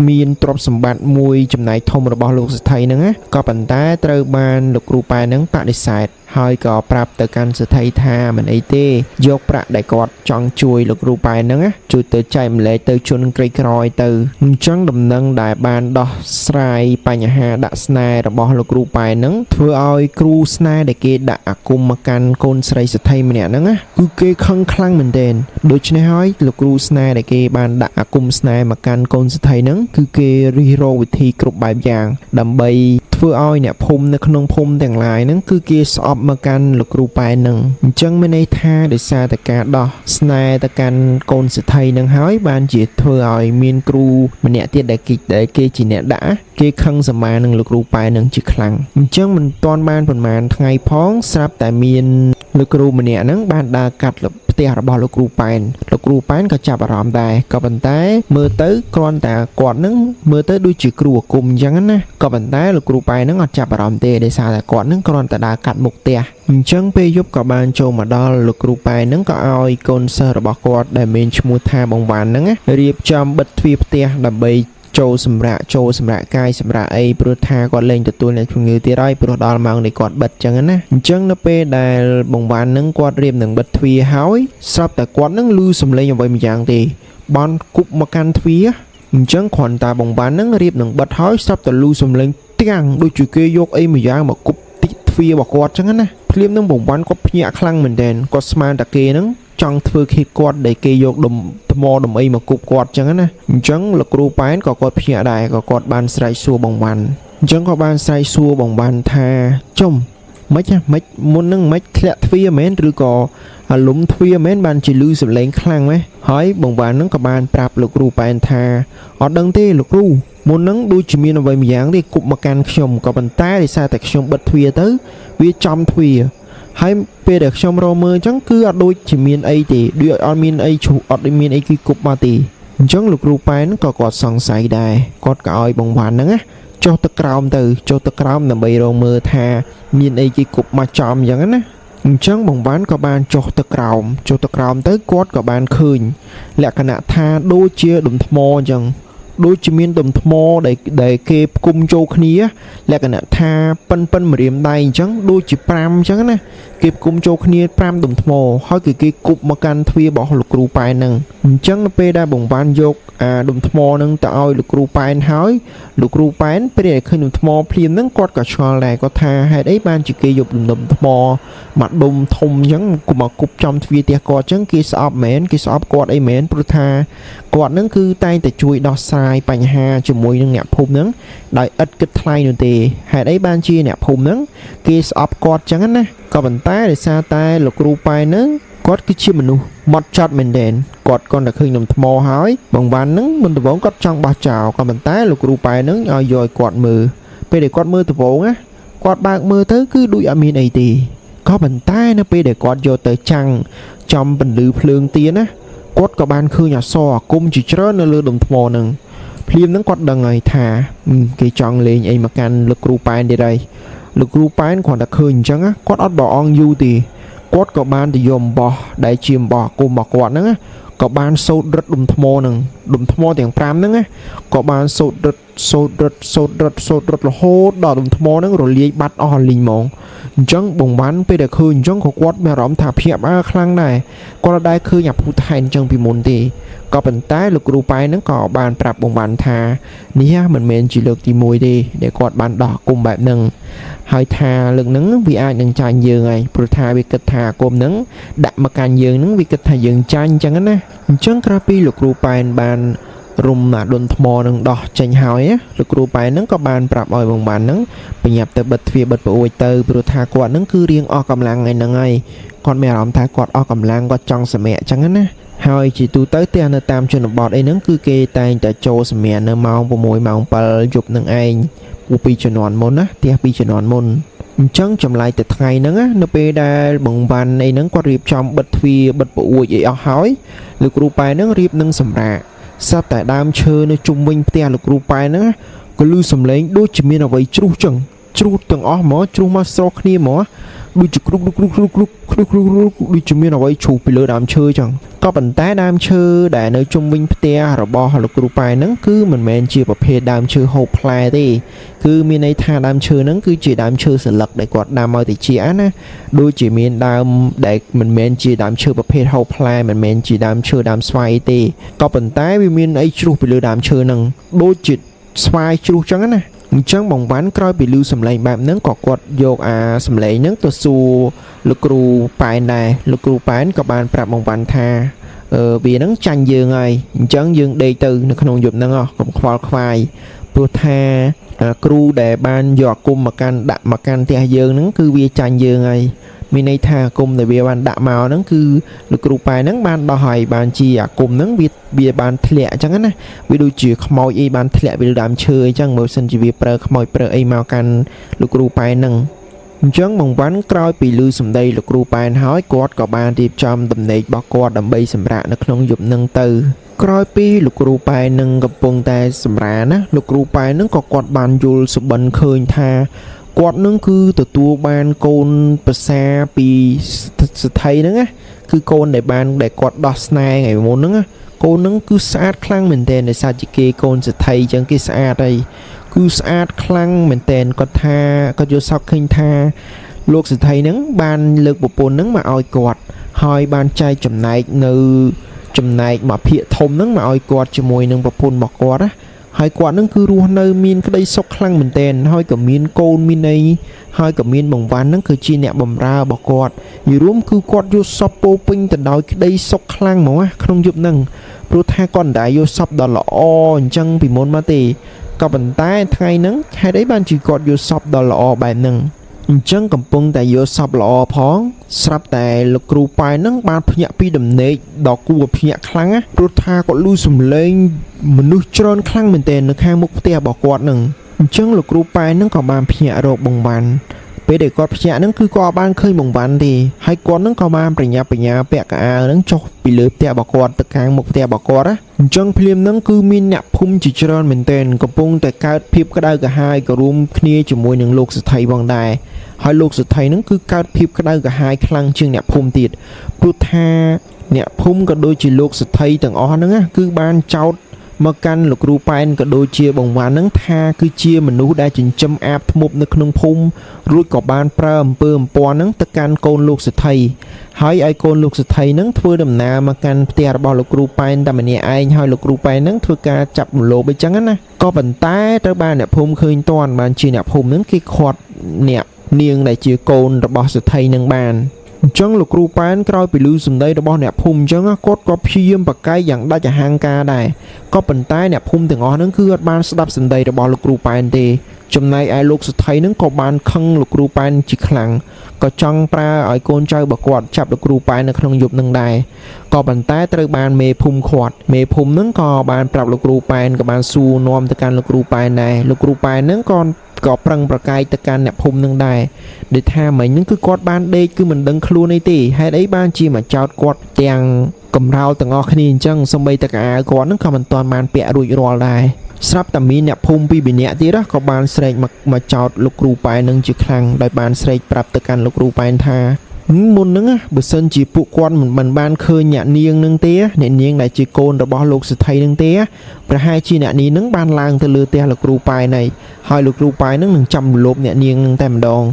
មានទ្រព្យសម្បត្តិមួយចំណែកធំរបស់លោកសេដ្ឋីហ្នឹងណាក៏ប៉ុន្តែត្រូវបានលោកគ្រូប៉ែនហ្នឹងបដិសេធហើយក៏ប្រាប់ទៅកាន់សេដ្ឋីថាមិនអីទេយកប្រាក់ដែលគាត់ចង់ជួយលោកគ្រូប៉ែនហ្នឹងណាជួយទៅចែកម្លែកទៅជនក្រីក្រឲ្យទៅអញ្ចឹងដំណឹងដែលបានដោះស្រាយបញ្ហាដាក់ស្នេហ៍របស់លោកគ្រូប៉ែនហ្នឹងធ្វើឲ្យគ្រូស្នេហ៍ដែលគេដាក់អាគមមកកាន់កូនស្រីសេដ្ឋីម្នាក់ហ្នឹងណាគឺគេខឹងខ្លាំងមែនទែនដូច្នេះហើយលោកគ្រូស្នេហ៍ដែលគេបានដាក់អាគមស្នេហ៍មកកាន់កូនសេដ្ឋីហ្នឹងគឺគេរិះរកវិធីគ្រប់បែបយ៉ាងដើម្បីធ្វើឲ្យអ្នកភូមិនៅក្នុងភូមិទាំងឡាយហ្នឹងគឺគេស្អប់មកកាន់លោកគ្រូប៉ែនហ្នឹងអញ្ចឹងមានន័យថាដោយសារតែការដោះស្នេហ៍ទៅកាន់កូនសេដ្ឋីហ្នឹងហើយបានជាធ្វើឲ្យមានគ្រូម្នាក់ទៀតដែលគេជាអ្នកដាក់គេខឹងសម្បានឹងលោកគ្រូប៉ែនហ្នឹងជាខ្លាំងអញ្ចឹងមិនទាន់បានប៉ុន្មានថ្ងៃផងស្រាប់តែមានលោកគ្រូម្នាក់ហ្នឹងបានដើរកាត់ផ្ទះរបស់លោកគ្រូប៉ែនលោកគ្រូប៉ែនក៏ចាប់អារម្មណ៍ដែរក៏ប៉ុន្តែមើលទៅគ្រាន់តែគាត់នឹងមើលទៅដូចជាគ្រូអាគមអញ្ចឹងណាក៏ប៉ុន្តែលោកគ្រូប៉ែននឹងអត់ចាប់អារម្មណ៍ទេដោយសារតែគាត់នឹងគ្រាន់តែដើរកាត់មុខផ្ទះអញ្ចឹងពេលយប់ក៏បានចូលមកដល់លោកគ្រូប៉ែននឹងក៏ឲ្យកូនសិស្សរបស់គាត់ដែលមានឈ្មោះថាបងវ៉ាន់ហ្នឹងរៀបចំបិទទ្វារផ្ទះដើម្បីចូលសម្រាប់កាយសម្រាប់អីព្រោះថាគាត់លែងទទួលអ្នកជំងឺទៀតហើយព្រោះដល់ម៉ោងនេះគាត់បិទចឹងណាអញ្ចឹងនៅពេលដែលបងវ៉ាន់នឹងគាត់រៀបនឹងបិទទ្វារហើយស្រាប់តែគាត់នឹងឮសំឡេងអ្វីម្យ៉ាងទេបានគប់មកកាន់ទ្វារអញ្ចឹងគ្រាន់តែបងវ៉ាន់នឹងរៀបនឹងបិទហើយស្រាប់តែឮសំឡេងទាំងដូចជាគេយកអីម្យ៉ាងមកគប់តិចទ្វាររបស់គាត់ចឹងណាភ្លាមនឹងបងវ៉ាន់គាត់ភ្ញាក់ខ្លាំងមែនទែនគាត់ស្មានតែគេនឹងចង់ធ្វើឃាតគាត់ដែលគេយកដុំថ្មដុំអីមកគប់គាត់ចឹងណាអញ្ចឹងលោកគ្រូប៉ែនក៏គាត់ភ្ញាក់ដែរក៏គាត់បានស្រែកសួរបងវ៉ាន់អញ្ចឹងក៏បានស្រែកសួរបងវ៉ាន់ថាចុំម៉េចម៉េចមុននឹងម៉េចធ្លាក់ទ្វារមែនឬក៏អាលុំទ្វារមែនបានជាលឺសំឡេងខ្លាំងម៉េះហើយបងវ៉ាន់នឹងក៏បានប្រាប់លោកគ្រូប៉ែនថាអត់ដឹងទេលោកគ្រូមុននឹងដូចជាមានអ្វីម្យ៉ាងទេគប់មកកាន់ខ្ញុំក៏ប៉ុន្តែដោយសារតែខ្ញុំបិទទ្វារទៅវាចំទ្វារហើយពេលដែលខ្ញុំរមើលអញ្ចឹងគឺអត់ដូចជាមានអីទេដូចអត់មានអីជ្រុះអត់មានអីគឺគប់មកទេអញ្ចឹងលោកគ្រូប៉ែនក៏គាត់សង្ស័យដែរគាត់ក៏ឲ្យបងវ៉ាន់ហ្នឹងណាចុះទៅក្រោមទៅចុះទៅក្រោមដើម្បីរមើលថាមានអីគេគប់មកចំអញ្ចឹងណាអញ្ចឹងបងវ៉ាន់ក៏បានចុះទៅក្រោមចុះទៅក្រោមទៅគាត់ក៏បានឃើញលក្ខណៈថាដូចជាដុំថ្មអញ្ចឹងដូចជាមានដុំថ្មដែលគេផ្គុំចូលគ្នាលក្ខណៈថាប៉ិនប៉ិនម្រាមដៃអញ្ចឹងដូចជា5អញ្ចឹងណាគេផ្គុំចូលគ្នា5ដុំថ្មហើយគឺគេគប់មកកាន់ទ្វាររបស់លោកគ្រូប៉ែនហ្នឹងអញ្ចឹងនៅពេលដែលបងវ៉ាន់យកអាដុំថ្មហ្នឹងទៅឲ្យលោកគ្រូប៉ែនហើយលោកគ្រូប៉ែនពេលដែលឃើញដុំថ្មភ្លាមហ្នឹងគាត់ក៏ឆ្ងល់ដែរគាត់ថាហេតុអីបានជាគេយកដុំថ្មមកដុំធំអញ្ចឹងមកគប់ចំទ្វារផ្ទះគាត់អញ្ចឹងគេស្អប់មែនគេស្អប់គាត់អីមែនព្រោះថាគាត់ហ្នឹងគឺតែងតែជួយដោះស្រាយបញ្ហាជាមួយនឹងអ្នកភូមិហ្នឹងដោយឥតគិតថ្លៃនោះទេហេតុអីបានជាអ្នកភូមិហ្នឹងគេស្អប់គាត់ចឹងណាក៏ប៉ុន្តែដោយសារតែលោកគ្រូប៉ែនហ្នឹងគាត់គឺជាមនុស្សម៉ត់ចត់មែនទែនគាត់គាត់តែឃើញនំថ្មហើយបងវ៉ាន់ហ្នឹងមុនដំបូងគាត់ចង់បោះចោលក៏ប៉ុន្តែលោកគ្រូប៉ែនហ្នឹងឲ្យយកឲ្យគាត់មើលពេលដែលគាត់មើលដំបូងណាគាត់បើកមើលទៅគឺដូចអត់មានអីទេក៏ប៉ុន្តែនៅពេលដែលគាត់យកទៅចាំងចំពន្លឺភ្លើងទៀនណាគាត់ក៏បានឃើញអក្សរអាគមជាច្រើននៅលើដុំថ្មហ្នឹងភ្លាមហ្នឹងគាត់ដឹងហើយថាគេចង់លេងអីមកកាន់លោកគ្រូប៉ែនទៀតហើយលោកគ្រូប៉ែនគ្រាន់តែឃើញអញ្ចឹងគាត់អត់បអងយូរទេគាត់ក៏បានទៅយកអំបោះដែលជាអំបោះអាគមរបស់គាត់ហ្នឹងក៏បានសូត្ររឹតដុំថ្មហ្នឹងដុំថ្មទាំង5ហ្នឹងណាក៏បានសូត្ររឹតសូត្ររឹតសូត្ររឹតសូត្ររឹតរហូតដល់ដុំថ្មហ្នឹងរលាយបាត់អស់លីងហ្មងអញ្ចឹងបងវ៉ាន់ពេលដែលឃើញអញ្ចឹងក៏គាត់មានអារម្មណ៍ថាភ្ញាក់ផ្អើលខ្លាំងដែរគាត់អត់ដែលឃើញអាភូតថែនអញ្ចឹងពីមុនទេក៏ប៉ុន្តែលោកគ្រូប៉ែហ្នឹងក៏បានប្រាប់បងវ៉ាន់ថានេះមិនមែនជាលើកទី1ទេដែលគាត់បានដោះអាគមបែបហ្នឹងហើយថាលើកហ្នឹងវាអាចនឹងចាញ់យើងហើយព្រោះថាវាគិតថាអាគមហ្នឹងដាក់មកកាន់យើងហ្នឹងវាគិតថាយើងចាញ់អញ្ចឹងណាអញ្ចឹងក្រោយពីលោកគ្រូប៉ែនបាន រុំអាដុនថ្មនឹងដោះចេញហើយណាលោកគ្រូប៉ែនហ្នឹងក៏បានប្រាប់ឲ្យបងវ៉ាន់ហ្នឹងប្រញាប់ទៅបិទទ្វារបិទបង្អួចទៅព្រោះថាគាត់ហ្នឹងគឺរៀងអស់កម្លាំងថ្ងៃហ្នឹងហើយគាត់មានអារម្មណ៍ថាគាត់អស់កម្លាំងគាត់ចង់សម្រាកអញ្ចឹងណាហើយជាទូទៅផ្ទះនៅតាមជនបទអីហ្នឹងគឺគេតែងតែចូលសម្រាកនៅម៉ោង6ម៉ោង7យប់នឹងឯងពូពីជំនាន់មុនណាផ្ទះពីជំនាន់មុនអញ្ចឹងចម្លែកតែថ្ងៃហ្នឹងណានៅពេលដែលបងវ៉ាន់អីហ្នឹងគាត់រៀបចំបិទទ្វារបិទបង្អួចអីអស់ហើយលោកគ្រូប៉ែនហ្នឹងរៀបនឹងសម្រាកស្រាប់តែដើមឈើនៅជុំវិញផ្ទះលោកគ្រូប៉ែនហ្នឹងណាក៏ឮសំឡេងដូចជាមានអ្វីជ្រុះចឹងជ្រុះទាំងអស់ហ្មងជ្រុះមកស្រស់គ្នាហ្មងដូចជាគ្រុកគ្រុកគ្រុកគ្រុកគ្រុកគ្រុកគ្រុកគ្រុកដូចជាមានអ្វីជ្រុះពីលើដើមឈើចឹងក៏ប៉ុន្តែដើមឈើដែលនៅជុំវិញផ្ទះរបស់លោកគ្រូប៉ែនហ្នឹងគឺមិនមែនជាប្រភេទដើមឈើហូបផ្លែទេគឺមានន័យថាដើមឈើហ្នឹងគឺជាដើមឈើស្លឹកដែលគាត់ដាំឲ្យតិចណាដូចជាមានដើមដែលមិនមែនជាដើមឈើប្រភេទហូបផ្លែមិនមែនជាដើមឈើដើមស្វាយទេក៏ប៉ុន្តែវាមានអីជ្រុះពីលើដើមឈើហ្នឹងដូចជាស្វាយជ្រុះចឹងណាអញ្ចឹងបងវ៉ាន់ក្រោយពីឮសំឡេងបែបហ្នឹងក៏គាត់យកអាសំឡេងហ្នឹងទៅសួរលោកគ្រូប៉ែនដែរលោកគ្រូប៉ែនក៏បានប្រាប់បងវ៉ាន់ថាអឺវាហ្នឹងចាញ់យើងហើយអញ្ចឹងយើងដេកទៅនៅក្នុងយប់ហ្នឹងហ៎កុំខ្វល់ខ្វាយព្រោះថាអាគ្រូដែលបានយកអាគមមកកាន់ដាក់មកកាន់ផ្ទះយើងហ្នឹងគឺវាចាញ់យើងហើយមានន័យថាអាគមដែលវាបានដាក់មកហ្នឹងគឺលោកគ្រូប៉ែនហ្នឹងបានដោះហើយបានជាអាគមហ្នឹងវាវាបានធ្លាក់អញ្ចឹងណាវាដូចជាខ្មោចអីបានធ្លាក់ពីលើដើមឈើអញ្ចឹងបើសិនជាវាប្រើខ្មោចប្រើអីមកកាន់លោកគ្រូប៉ែនហ្នឹងអញ្ចឹងបងវ៉ាន់ក្រោយពីឮសម្ដីលោកគ្រូប៉ែនហើយគាត់ក៏បានរៀបចំដំណេករបស់គាត់ដើម្បីសម្រាកនៅក្នុងយប់ហ្នឹងទៅក្រោយពីលោកគ្រូប៉ែននឹងកំពុងតែសម្រាកណាលោកគ្រូប៉ែននឹងក៏គាត់បានយល់សុបិនឃើញថាគាត់នឹងគឺទទួលបានកូនប្រសាពីស្ថីហ្នឹងណាគឺកូនដែលបានដែលគាត់ដោះស្នេហ៍ថ្ងៃមុនហ្នឹងណាកូនហ្នឹងគឺស្អាតខ្លាំងមែនទែនដោយសារជាគេកូនស្ថីអញ្ចឹងគេស្អាតហើយគឺស្អាតខ្លាំងមែនទែនគាត់ថាគាត់យល់សប្តិឃើញថាលោកស្ថីហ្នឹងបានលើកប្រពន្ធហ្នឹងមកឲ្យគាត់ហើយបានចែកចំណែកនៅចំណែកមួយភាគធំហ្នឹងមកឲ្យគាត់ជាមួយនឹងប្រពន្ធរបស់គាត់ណាហើយគាត់នឹងគឺរស់នៅមានក្តីសុខខ្លាំងមែនទែនហើយក៏មានកូនមានអីហើយក៏មានបង្វ៉ាន់ហ្នឹងគឺជាអ្នកបម្រើរបស់គាត់និយាយរួមគឺគាត់យល់សពពោពេញទៅដោយក្តីសុខខ្លាំងហ្មងណាក្នុងយប់ហ្នឹងព្រោះថាគាត់មិនដែលយល់សពដល់ល្អអញ្ចឹងពីមុនមកទេក៏ប៉ុន្តែថ្ងៃហ្នឹងហេតុអីបានជាគាត់យល់សពដល់ល្អបែបហ្នឹងអញ្ចឹងកំពុងតែយល់សពល្អផងស្រាប់តែលោកគ្រូប៉ែនហ្នឹងបានភ្ញាក់ពីដំណេកដ៏គួរឲ្យភ្ញាក់ខ្លាំងណាព្រោះថាគាត់ឮសំឡេងមនុស្សច្រើនខ្លាំងមែនទែននៅខាងមុខផ្ទះរបស់គាត់ហ្នឹងអញ្ចឹងលោកគ្រូប៉ែនហ្នឹងក៏បានភ្ញាក់រកបងវ៉ាន់ពេលដែលគាត់ភ្ញាក់ហ្នឹងគឺគាត់អត់បានឃើញបងវ៉ាន់ទេហើយគាត់ហ្នឹងក៏បានប្រញាប់ប្រញាល់ពាក់កៅអៅហ្នឹងចុះពីលើផ្ទះរបស់គាត់ទៅខាងមុខផ្ទះរបស់គាត់ណាអញ្ចឹងភ្លាមហ្នឹងគឺមានអ្នកភូមិជាច្រើនមែនទែនកំពុងតែកើតភាពក្តៅក្រហាយក៏រួមគ្នាជាមួយនឹងលោកសេដ្ឋីផងដែរហើយលោកសេដ្ឋីហ្នឹងគឺកើតភាពក្តៅក្រហាយខ្លាំងជាងអ្នកភូមិទៀតព្រោះថាអ្នកភូមិក៏ដូចជាលោកសេដ្ឋីទាំងអស់ហ្នឹងណាគឺបានចោទមកកាន់លោកគ្រូប៉ែនក៏ដូចជាបងវ៉ាន់ហ្នឹងថាគឺជាមនុស្សដែលចិញ្ចឹមអាបធ្មប់នៅក្នុងភូមិរួចក៏បានប្រើអំពើអំព័ន្ធហ្នឹងទៅកាន់កូនលោកសេដ្ឋីហើយឲ្យកូនលោកសេដ្ឋីហ្នឹងធ្វើដំណើរមកកាន់ផ្ទះរបស់លោកគ្រូប៉ែនតែម្នាក់ឯងហើយលោកគ្រូប៉ែនហ្នឹងធ្វើការចាប់រំលោភអីចឹងណាក៏ប៉ុន្តែត្រូវបានអ្នកភូមិឃើញតាន់បានជាអ្នកភូមិហ្នឹងគេខាត់អ្នកនាងដែលជាកូនរបស់សេដ្ឋីនឹងបានអញ្ចឹងលោកគ្រូប៉ែនក្រោយពីឮសម្ដីរបស់អ្នកភូមិអញ្ចឹងគាត់ក៏ព្យាយាមប្រកែកយ៉ាងដាច់អហង្ការដែរក៏ប៉ុន្តែអ្នកភូមិទាំងអស់ហ្នឹងគឺអត់បានស្ដាប់សម្ដីរបស់លោកគ្រូប៉ែនទេចំណែកឯលោកសេដ្ឋីហ្នឹងក៏បានខឹងលោកគ្រូប៉ែនជាខ្លាំងក៏ចង់ប្រើឲ្យកូនចៅរបស់គាត់ចាប់លោកគ្រូប៉ែននៅក្នុងយប់ហ្នឹងដែរក៏ប៉ុន្តែត្រូវបានមេភូមិខាត់មេភូមិហ្នឹងក៏បានប្រាប់លោកគ្រូប៉ែនក៏បានសួរនាំទៅកាន់លោកគ្រូប៉ែនដែរលោកគ្រូប៉ែនហ្នឹងក៏ក៏ប្រឹងប្រកែកទៅកាន់អ្នកភូមិនឹងដែរដូចថាមិញហ្នឹងគឺគាត់បានដេកគឺមិនដឹងខ្លួនអីទេហេតុអីបានជាមកចោតគាត់ទាំងកំរោលទាំងអស់គ្នាអញ្ចឹងសូម្បីតែកៅអៅគាត់ហ្នឹងក៏មិនទាន់បានពាក់រួចរាល់ដែរស្រាប់តែមានអ្នកភូមិពីរនាក់ទៀតណាក៏បានស្រែកមកមកចោតលោកគ្រូប៉ែននឹងជាខ្លាំងដោយបានស្រែកប្រាប់ទៅកាន់លោកគ្រូប៉ែនថាមុនហ្នឹងណាបើសិនជាពួកគាត់មិនមិនបានឃើញអ្នកនាងនឹងទេអ្នកនាងដែលជាកូនរបស់លោកសេដ្ឋីនឹងទេប្រហែលជាអ្នកនាងនឹងបានឡើងទៅលើផ្ទះលោកគ្រូប៉ែនហើយហើយលោកគ្រូប៉ែននឹងនឹងចាំរំលោភអ្នកនាងនឹងតែម្ដង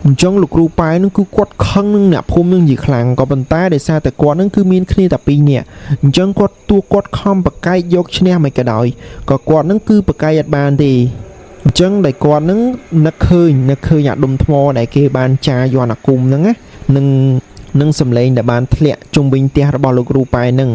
អញ្ចឹងលោកគ្រូប៉ែននឹងគឺគាត់ខឹងនឹងអ្នកភូមិនឹងជាខ្លាំងក៏ប៉ុន្តែដោយសារតែគាត់នឹងគឺមានគ្នាតែពីរនាក់អញ្ចឹងគាត់ទួគាត់ខំប្រកែកយកឈ្នះមិនក៏ដោយក៏គាត់នឹងគឺប្រកែកអត់បានទេអញ្ចឹងដែលគាត់នឹងនឹកឃើញនឹកឃើញអាដុំថ្មដែលគេបានចាយន្តអាគមហ្នឹងណានឹង និងសំឡេងដែលបានធ្លាក់ជុំវិញផ្ទះរបស់លោកគ្រូប៉ែនឹង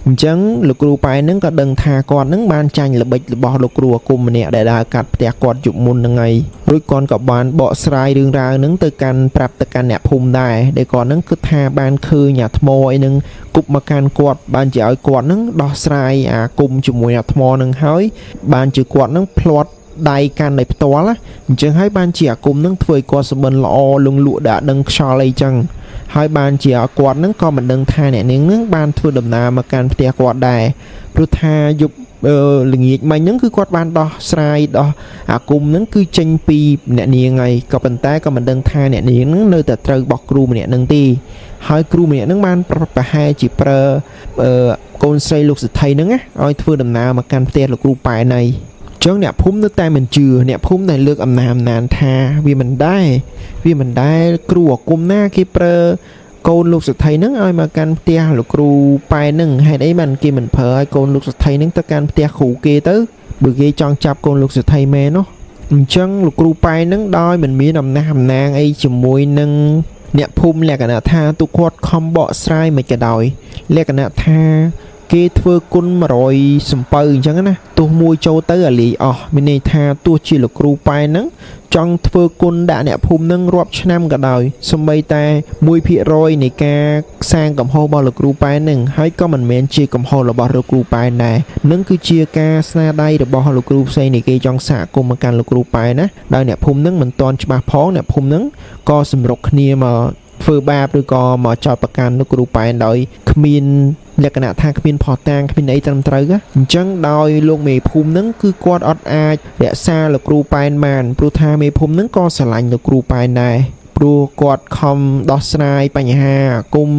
អញ្ចឹងលោកគ្រូប៉ែនឹងក៏ដឹងថាគាត់នឹងបានចាញ់ល្បិចរបស់លោកគ្រូអាគមម្នាក់ដែលដើរកាត់ផ្ទះគាត់យប់មុនហ្នឹងហើយរួចគាត់ក៏បានបកស្រាយរឿងរ៉ាវហ្នឹងទៅកាន់ប្រាប់ទៅកាន់អ្នកភូមិដែរដែលគាត់ហ្នឹងគឺថាបានឃើញអាថ្មអីហ្នឹងគប់មកកាន់គាត់បានជាឲ្យគាត់ហ្នឹងដោះស្រាយអាគមជាមួយអាថ្មហ្នឹងហើយបានជាគាត់ហ្នឹងភ្លាត់ដៃកាន់ដោយផ្ទាល់ណាអញ្ចឹងហើយបានជាអាគមហ្នឹងធ្វើឲ្យគាត់សម្បិនល្អលងលក់ដែលអត់ដឹងខ្យល់អីចឹងហើយបានជាគាត់ហ្នឹងក៏មិនដឹងថាអ្នកនាងហ្នឹងបានធ្វើដំណើរមកកាន់ផ្ទះគាត់ដែរព្រោះថាយប់អឺល្ងាចមិញហ្នឹងគឺគាត់បានដោះស្រាយដោះអាគមហ្នឹងគឺចេញពីអ្នកនាងហើយក៏ប៉ុន្តែក៏មិនដឹងថាអ្នកនាងហ្នឹងនៅតែត្រូវបោះគ្រូម្នាក់ហ្នឹងទេហើយគ្រូម្នាក់ហ្នឹងបានប្រហែលជាប្រើអឺកូនស្រីលោកសិទ្ធិហ្នឹងណាឲ្យធ្វើដំណើរមកកាន់ផ្ទះលោកគ្រូប៉ែនហើយចឹងអ្នកភូមិនៅតែមិនជឿអ្នកភូមិតែលើកអំណាចអំណានថាវាមិនដែរវាមិនដែរគ្រូអាគមណាគេប្រើកូនលោកសិទ្ធិហ្នឹងឲ្យមកកាន់ផ្ទះលោកគ្រូប៉ែនហ្នឹងហេតុអីបានគេមិនប្រើឲ្យកូនលោកសិទ្ធិហ្នឹងទៅកាន់ផ្ទះគ្រូគេទៅបើគេចង់ចាប់កូនលោកសិទ្ធិមែននោះអញ្ចឹងលោកគ្រូប៉ែនហ្នឹងដោយមិនមានអំណះអំណាងអីជាមួយនឹងអ្នកភូមិលក្ខណៈថាទូគាត់ខំបកស្រាយមិនក៏ដោយលក្ខណៈថាគេធ្វើគុណ100សំពៅអញ្ចឹងណាទោះមួយចូលទៅអាលីអស់មានន័យថាទោះជាលោកគ្រូប៉ែនហ្នឹងចង់ធ្វើគុណដាក់អ្នកភូមិនឹងរាប់ឆ្នាំក៏ដោយសំបីតែ1%នៃការសាងកំហុសរបស់លោកគ្រូប៉ែននឹងហើយក៏មិនមែនជាកំហុសរបស់លោកគ្រូប៉ែនដែរនឹងគឺជាការស្នាដៃរបស់លោកគ្រូផ្សេងនៃគេចង់សាកគុំមកកាន់លោកគ្រូប៉ែនណាដោយអ្នកភូមិនឹងមិនទាន់ច្បាស់ផងអ្នកភូមិនឹងក៏សម្រុកគ្នាមកធ្វើបាបឬក៏មកចោទប្រកាន់លោកគ្រូប៉ែនដោយគ្មានលក្ខណៈថាគ្មានផុសតាងគ្មានអីត្រឹមត្រូវណាអញ្ចឹងដោយលោកមេភូមិហ្នឹងគឺគាត់អត់អាចរក្សាលោកគ្រូប៉ែនបានព្រោះថាមេភូមិហ្នឹងក៏ស្រឡាញ់លោកគ្រូប៉ែនដែរព្រោះគាត់ខំដោះស្រាយបញ្ហាអាគម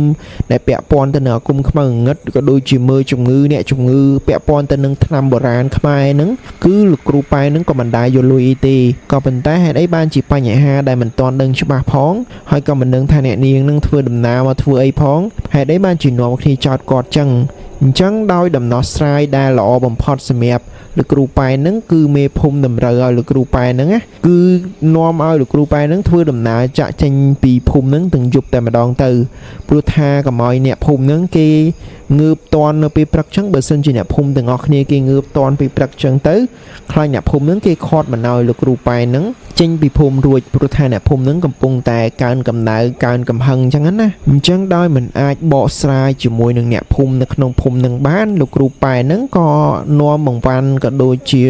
ដែលពាក់ព័ន្ធទៅនឹងអាគមខ្មៅងងឹតក៏ដូចជាមើលជំងឺអ្នកជំងឺពាក់ព័ន្ធទៅនឹងថ្នាំបុរាណខ្មែរហ្នឹងគឺលោកគ្រូប៉ែនហ្នឹងក៏មិនដែរយកលុយអីទេក៏ប៉ុន្តែហេតុអីបានជាបញ្ហាដែលមិនទាន់ដឹងច្បាស់ផងហើយក៏មិនដឹងថាអ្នកនាងនឹងធ្វើដំណើរមកធ្វើអីផងហេតុអីបានជានាំគ្នាចោទគាត់ចឹងអញ្ចឹងដោយដំណោះស្រាយដែលល្អបំផុតសម្រាប់លោកគ្រូប៉ែនហ្នឹងគឺមេភូមិតម្រូវឲ្យលោកគ្រូប៉ែនហ្នឹងណាគឺនាំឲ្យលោកគ្រូប៉ែនហ្នឹងធ្វើដំណើរចាក់ចេញពីភូមិហ្នឹងទាំងយប់តែម្ដងទៅព្រោះថាកុំឲ្យអ្នកភូមិហ្នឹងគេងើបតន់នៅពេលព្រឹកចឹងបើសិនជាអ្នកភូមិទាំងអស់គ្នាគេងើបតន់ពេលព្រឹកចឹងទៅខ្លាចអ្នកភូមិហ្នឹងគេខាត់មិនឲ្យលោកគ្រូប៉ែនហ្នឹងចេញពីភូមិរួចព្រោះថាអ្នកភូមិហ្នឹងកំពុងតែកើនកម្ដៅកើនកំហឹងចឹងណាអញ្ចឹងដោយមិនអាចបកស្រាយជាមួយនឹងអ្នកភូមិនៅក្នុងភូមិហ្នឹងបានលោកគ្រូប៉ែនហ្នឹងក៏នាំបង្វ៉ាន់ក៏ដូចជា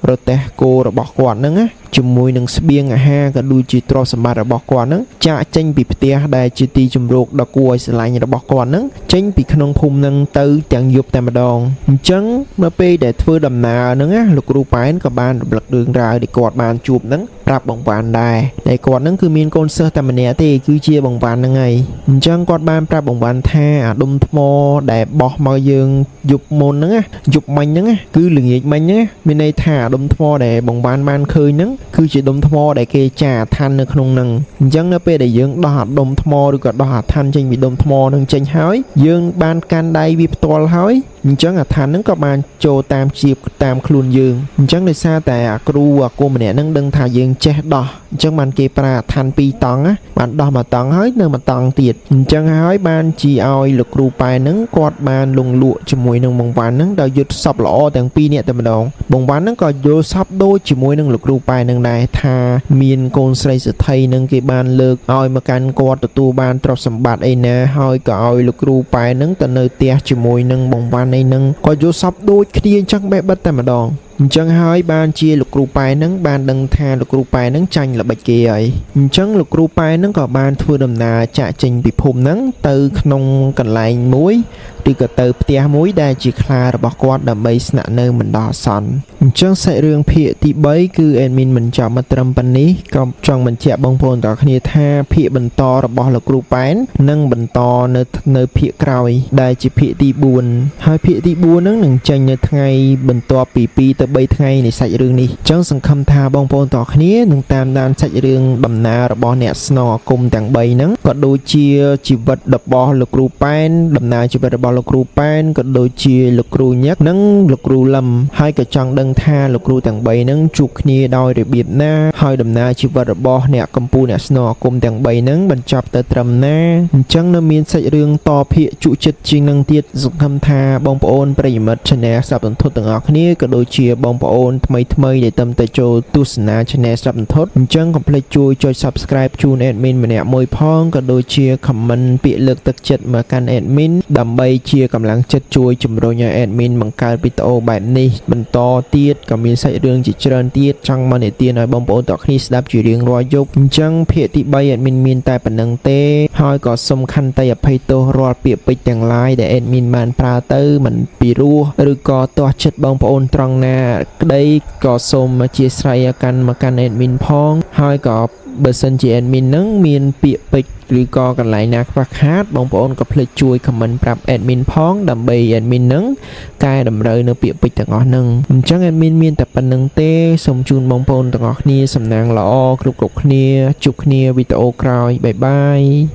រទេះគោរបស់គាត់ហ្នឹងណាជាមួយនឹងស្បៀងអាហារក៏ដូចជាទ្រព្យសម្បត្តិរបស់គាត់ហ្នឹងចាកចេញពីផ្ទះដែលជាទីជម្រកដ៏គួរឲ្យស្រឡាញ់របស់គាត់ហ្នឹងចេញពីក្នុងភូមិហ្នឹងទៅទាំងយប់តែម្ដងអញ្ចឹងនៅពេលដែលធ្វើដំណើរហ្នឹងណាលោកគ្រូប៉ែនក៏បានរំលឹករឿងរ៉ាវដែលគាត់បានជួបហ្នឹងប្រាប់បងវ៉ាន់ដែរដែលគាត់ហ្នឹងគឺមានកូនសិស្សតែម្នាក់ទេគឺជាបងវ៉ាន់ហ្នឹងហើយអញ្ចឹងគាត់បានប្រាប់បងវ៉ាន់ថាអាដុំថ្មដែលបោះមកយើងយប់មុនហ្នឹងណាយប់មិញហ្នឹងណាគឺល្ងាចមិញហ្នឹងណាមានន័យថាអាដុំថ្មដែលបងវ៉ាន់បានឃើញហ្នឹងគឺជាដុំថ្មដែលគេចាអាឋាននៅក្នុងហ្នឹងអញ្ចឹងនៅពេលដែលយើងដោះអាដុំថ្មឬក៏ដោះអាឋានចេញពីដុំថ្មហ្នឹងចេញហើយយើងបានកាន់ដៃវាផ្ទាល់ហើយអញ្ចឹងអាឋានហ្នឹងក៏បានចូលតាមជាបតាមខ្លួនយើងអញ្ចឹងដោយសារតែអាគ្រូអាគមម្នាក់ហ្នឹងដឹងថាយើងចេះដោះអញ្ចឹងបានគេប្រើអាឋានពីរតង់ណាបានដោះមួយតង់ហើយនៅមួយតង់ទៀតអញ្ចឹងហើយបានជាឲ្យលោកគ្រូប៉ែហ្នឹងគាត់បានលងលក់ជាមួយនឹងបងវ៉ាន់ហ្នឹងដោយយុទ្ធសពល្អទាំងពីរនាក់តែម្ដងបងវ៉ាន់ហ្នឹងក៏យល់សពដូចជាមួយនឹងលោកគ្រូប៉ែហ្នឹងដែរថាមានកូនស្រីសេដ្ឋីហ្នឹងគេបានលើកឲ្យមកកាន់គាត់ទទួលបានទ្រព្យសម្បត្តិអីណាហើយក៏ឲ្យលោកគ្រូប៉ែហ្នឹងទៅនៅផ្ទះជាមួយនឹងបងវ៉ាន់អីហ្នឹងក៏យល់សពដូចគ្នាអញ្ចឹងបេះបិទតែម្ដងអញ្ចឹងហើយបានជាលោកគ្រូប៉ែហ្នឹងបានដឹងថាលោកគ្រូប៉ែហ្នឹងចាញ់ល្បិចគេហើយអញ្ចឹងលោកគ្រូប៉ែហ្នឹងក៏បានធ្វើដំណើរចាក់ចេញពីភូមិហ្នឹងទៅក្នុងកន្លែងមួយឬក៏ទៅផ្ទះមួយដែលជាខ្លារបស់គាត់ដើម្បីស្នាក់នៅបណ្ដោះអាសន្នអញ្ចឹងសាច់រឿងភាគទី3គឺ admin មិនចាំមកត្រឹមប៉ុណ្នេះក៏ចង់បញ្ជាក់បងប្អូនទាំងអស់គ្នាថាភាគបន្តរបស់លោកគ្រូប៉ែននឹងបន្តនៅនៅភាគក្រោយដែលជាភាគទី4ហើយភាគទី4ហ្នឹងនឹងចេញនៅថ្ងៃបន្ទាប់ពី2ទៅ3ថ្ងៃនៃសាច់រឿងនេះអញ្ចឹងសង្ឃឹមថាបងប្អូនទាំងអស់គ្នានឹងតាមដានសាច់រឿងដំណើររបស់អ្នកស្នងអាគមទាំង3ហ្នឹងក៏ដូចជាជីវិតរបស់លោកគ្រូប៉ែនដំណើរជីវិតរបស់ របស់លោកគ្រូប៉ែនក៏ដូចជាលោកគ្រូញឹកនិងលោកគ្រូលឹមហើយក៏ចង់ដឹងថាលោកគ្រូទាំង3ហ្នឹងជួបគ្នាដោយរបៀបណាហើយដំណើរជីវិតរបស់អ្នកកម្ពុជាអ្នកស្នងអាគមទាំង3ហ្នឹងបញ្ចប់ទៅត្រឹមណាអញ្ចឹងនៅមានសាច់រឿងតភាកជក់ចិត្តជាងនឹងទៀតសង្ឃឹមថាបងប្អូនប្រិយមិត្ត Channel ស្ដាប់សន្ធត់ទាំងអស់គ្នាក៏ដូចជាបងប្អូនថ្មីថ្មីៗដែលទើបតែចូលទស្សនា Channel ស្ដាប់សន្ធត់អញ្ចឹងកុំភ្លេចជួយចុច Subscribe ជូន admin ម្នាក់មួយផងក៏ដូចជា comment ពាក្យលើកទឹកចិត្តមកកាន់ admin ដើម្បីជាកម្លាំងចិត្តជួយជំរុញឲ្យ admin បង្កើតវីដេអូបែបនេះបន្តទៀតក៏មានសាច់រឿងជាច្រើនទៀតចង់មកនិទានឲ្យបងប្អូនទាំងគ្នាស្ដាប់ជារៀងរាល់យប់អញ្ចឹងភាគទី3 admin មានតែប៉ុណ្ណឹងទេហើយក៏សូមខន្តីអភ័យទោសរាល់ពាក្យពេចន៍ទាំងឡាយដែល admin បានប្រើទៅមិនពីរោះឬក៏ទាស់ចិត្តបងប្អូនត្រង់ណាក្តីក៏សូមអធ្យាស្រ័យឲ្យកាន់មកកាន់ admin ផងហើយក៏បើសិនជា admin នឹងមានពាក្យពេចន៍ឬក៏កន្លែងណាខ្វះខាតបងប្អូនក៏ភ្លេចជួយ comment ប្រាប់ admin ផងដើម្បី admin នឹងកែតម្រូវនៅពាក្យពេចន៍ទាំងអស់ហ្នឹងអញ្ចឹង admin មានតែប៉ុណ្ណឹងទេសូមជូនបងប្អូនទាំងអស់គ្នាសំណាងល្អគ្រប់គ្រប់គ្នាជួបគ្នាវីដេអូក្រោយ bye bye.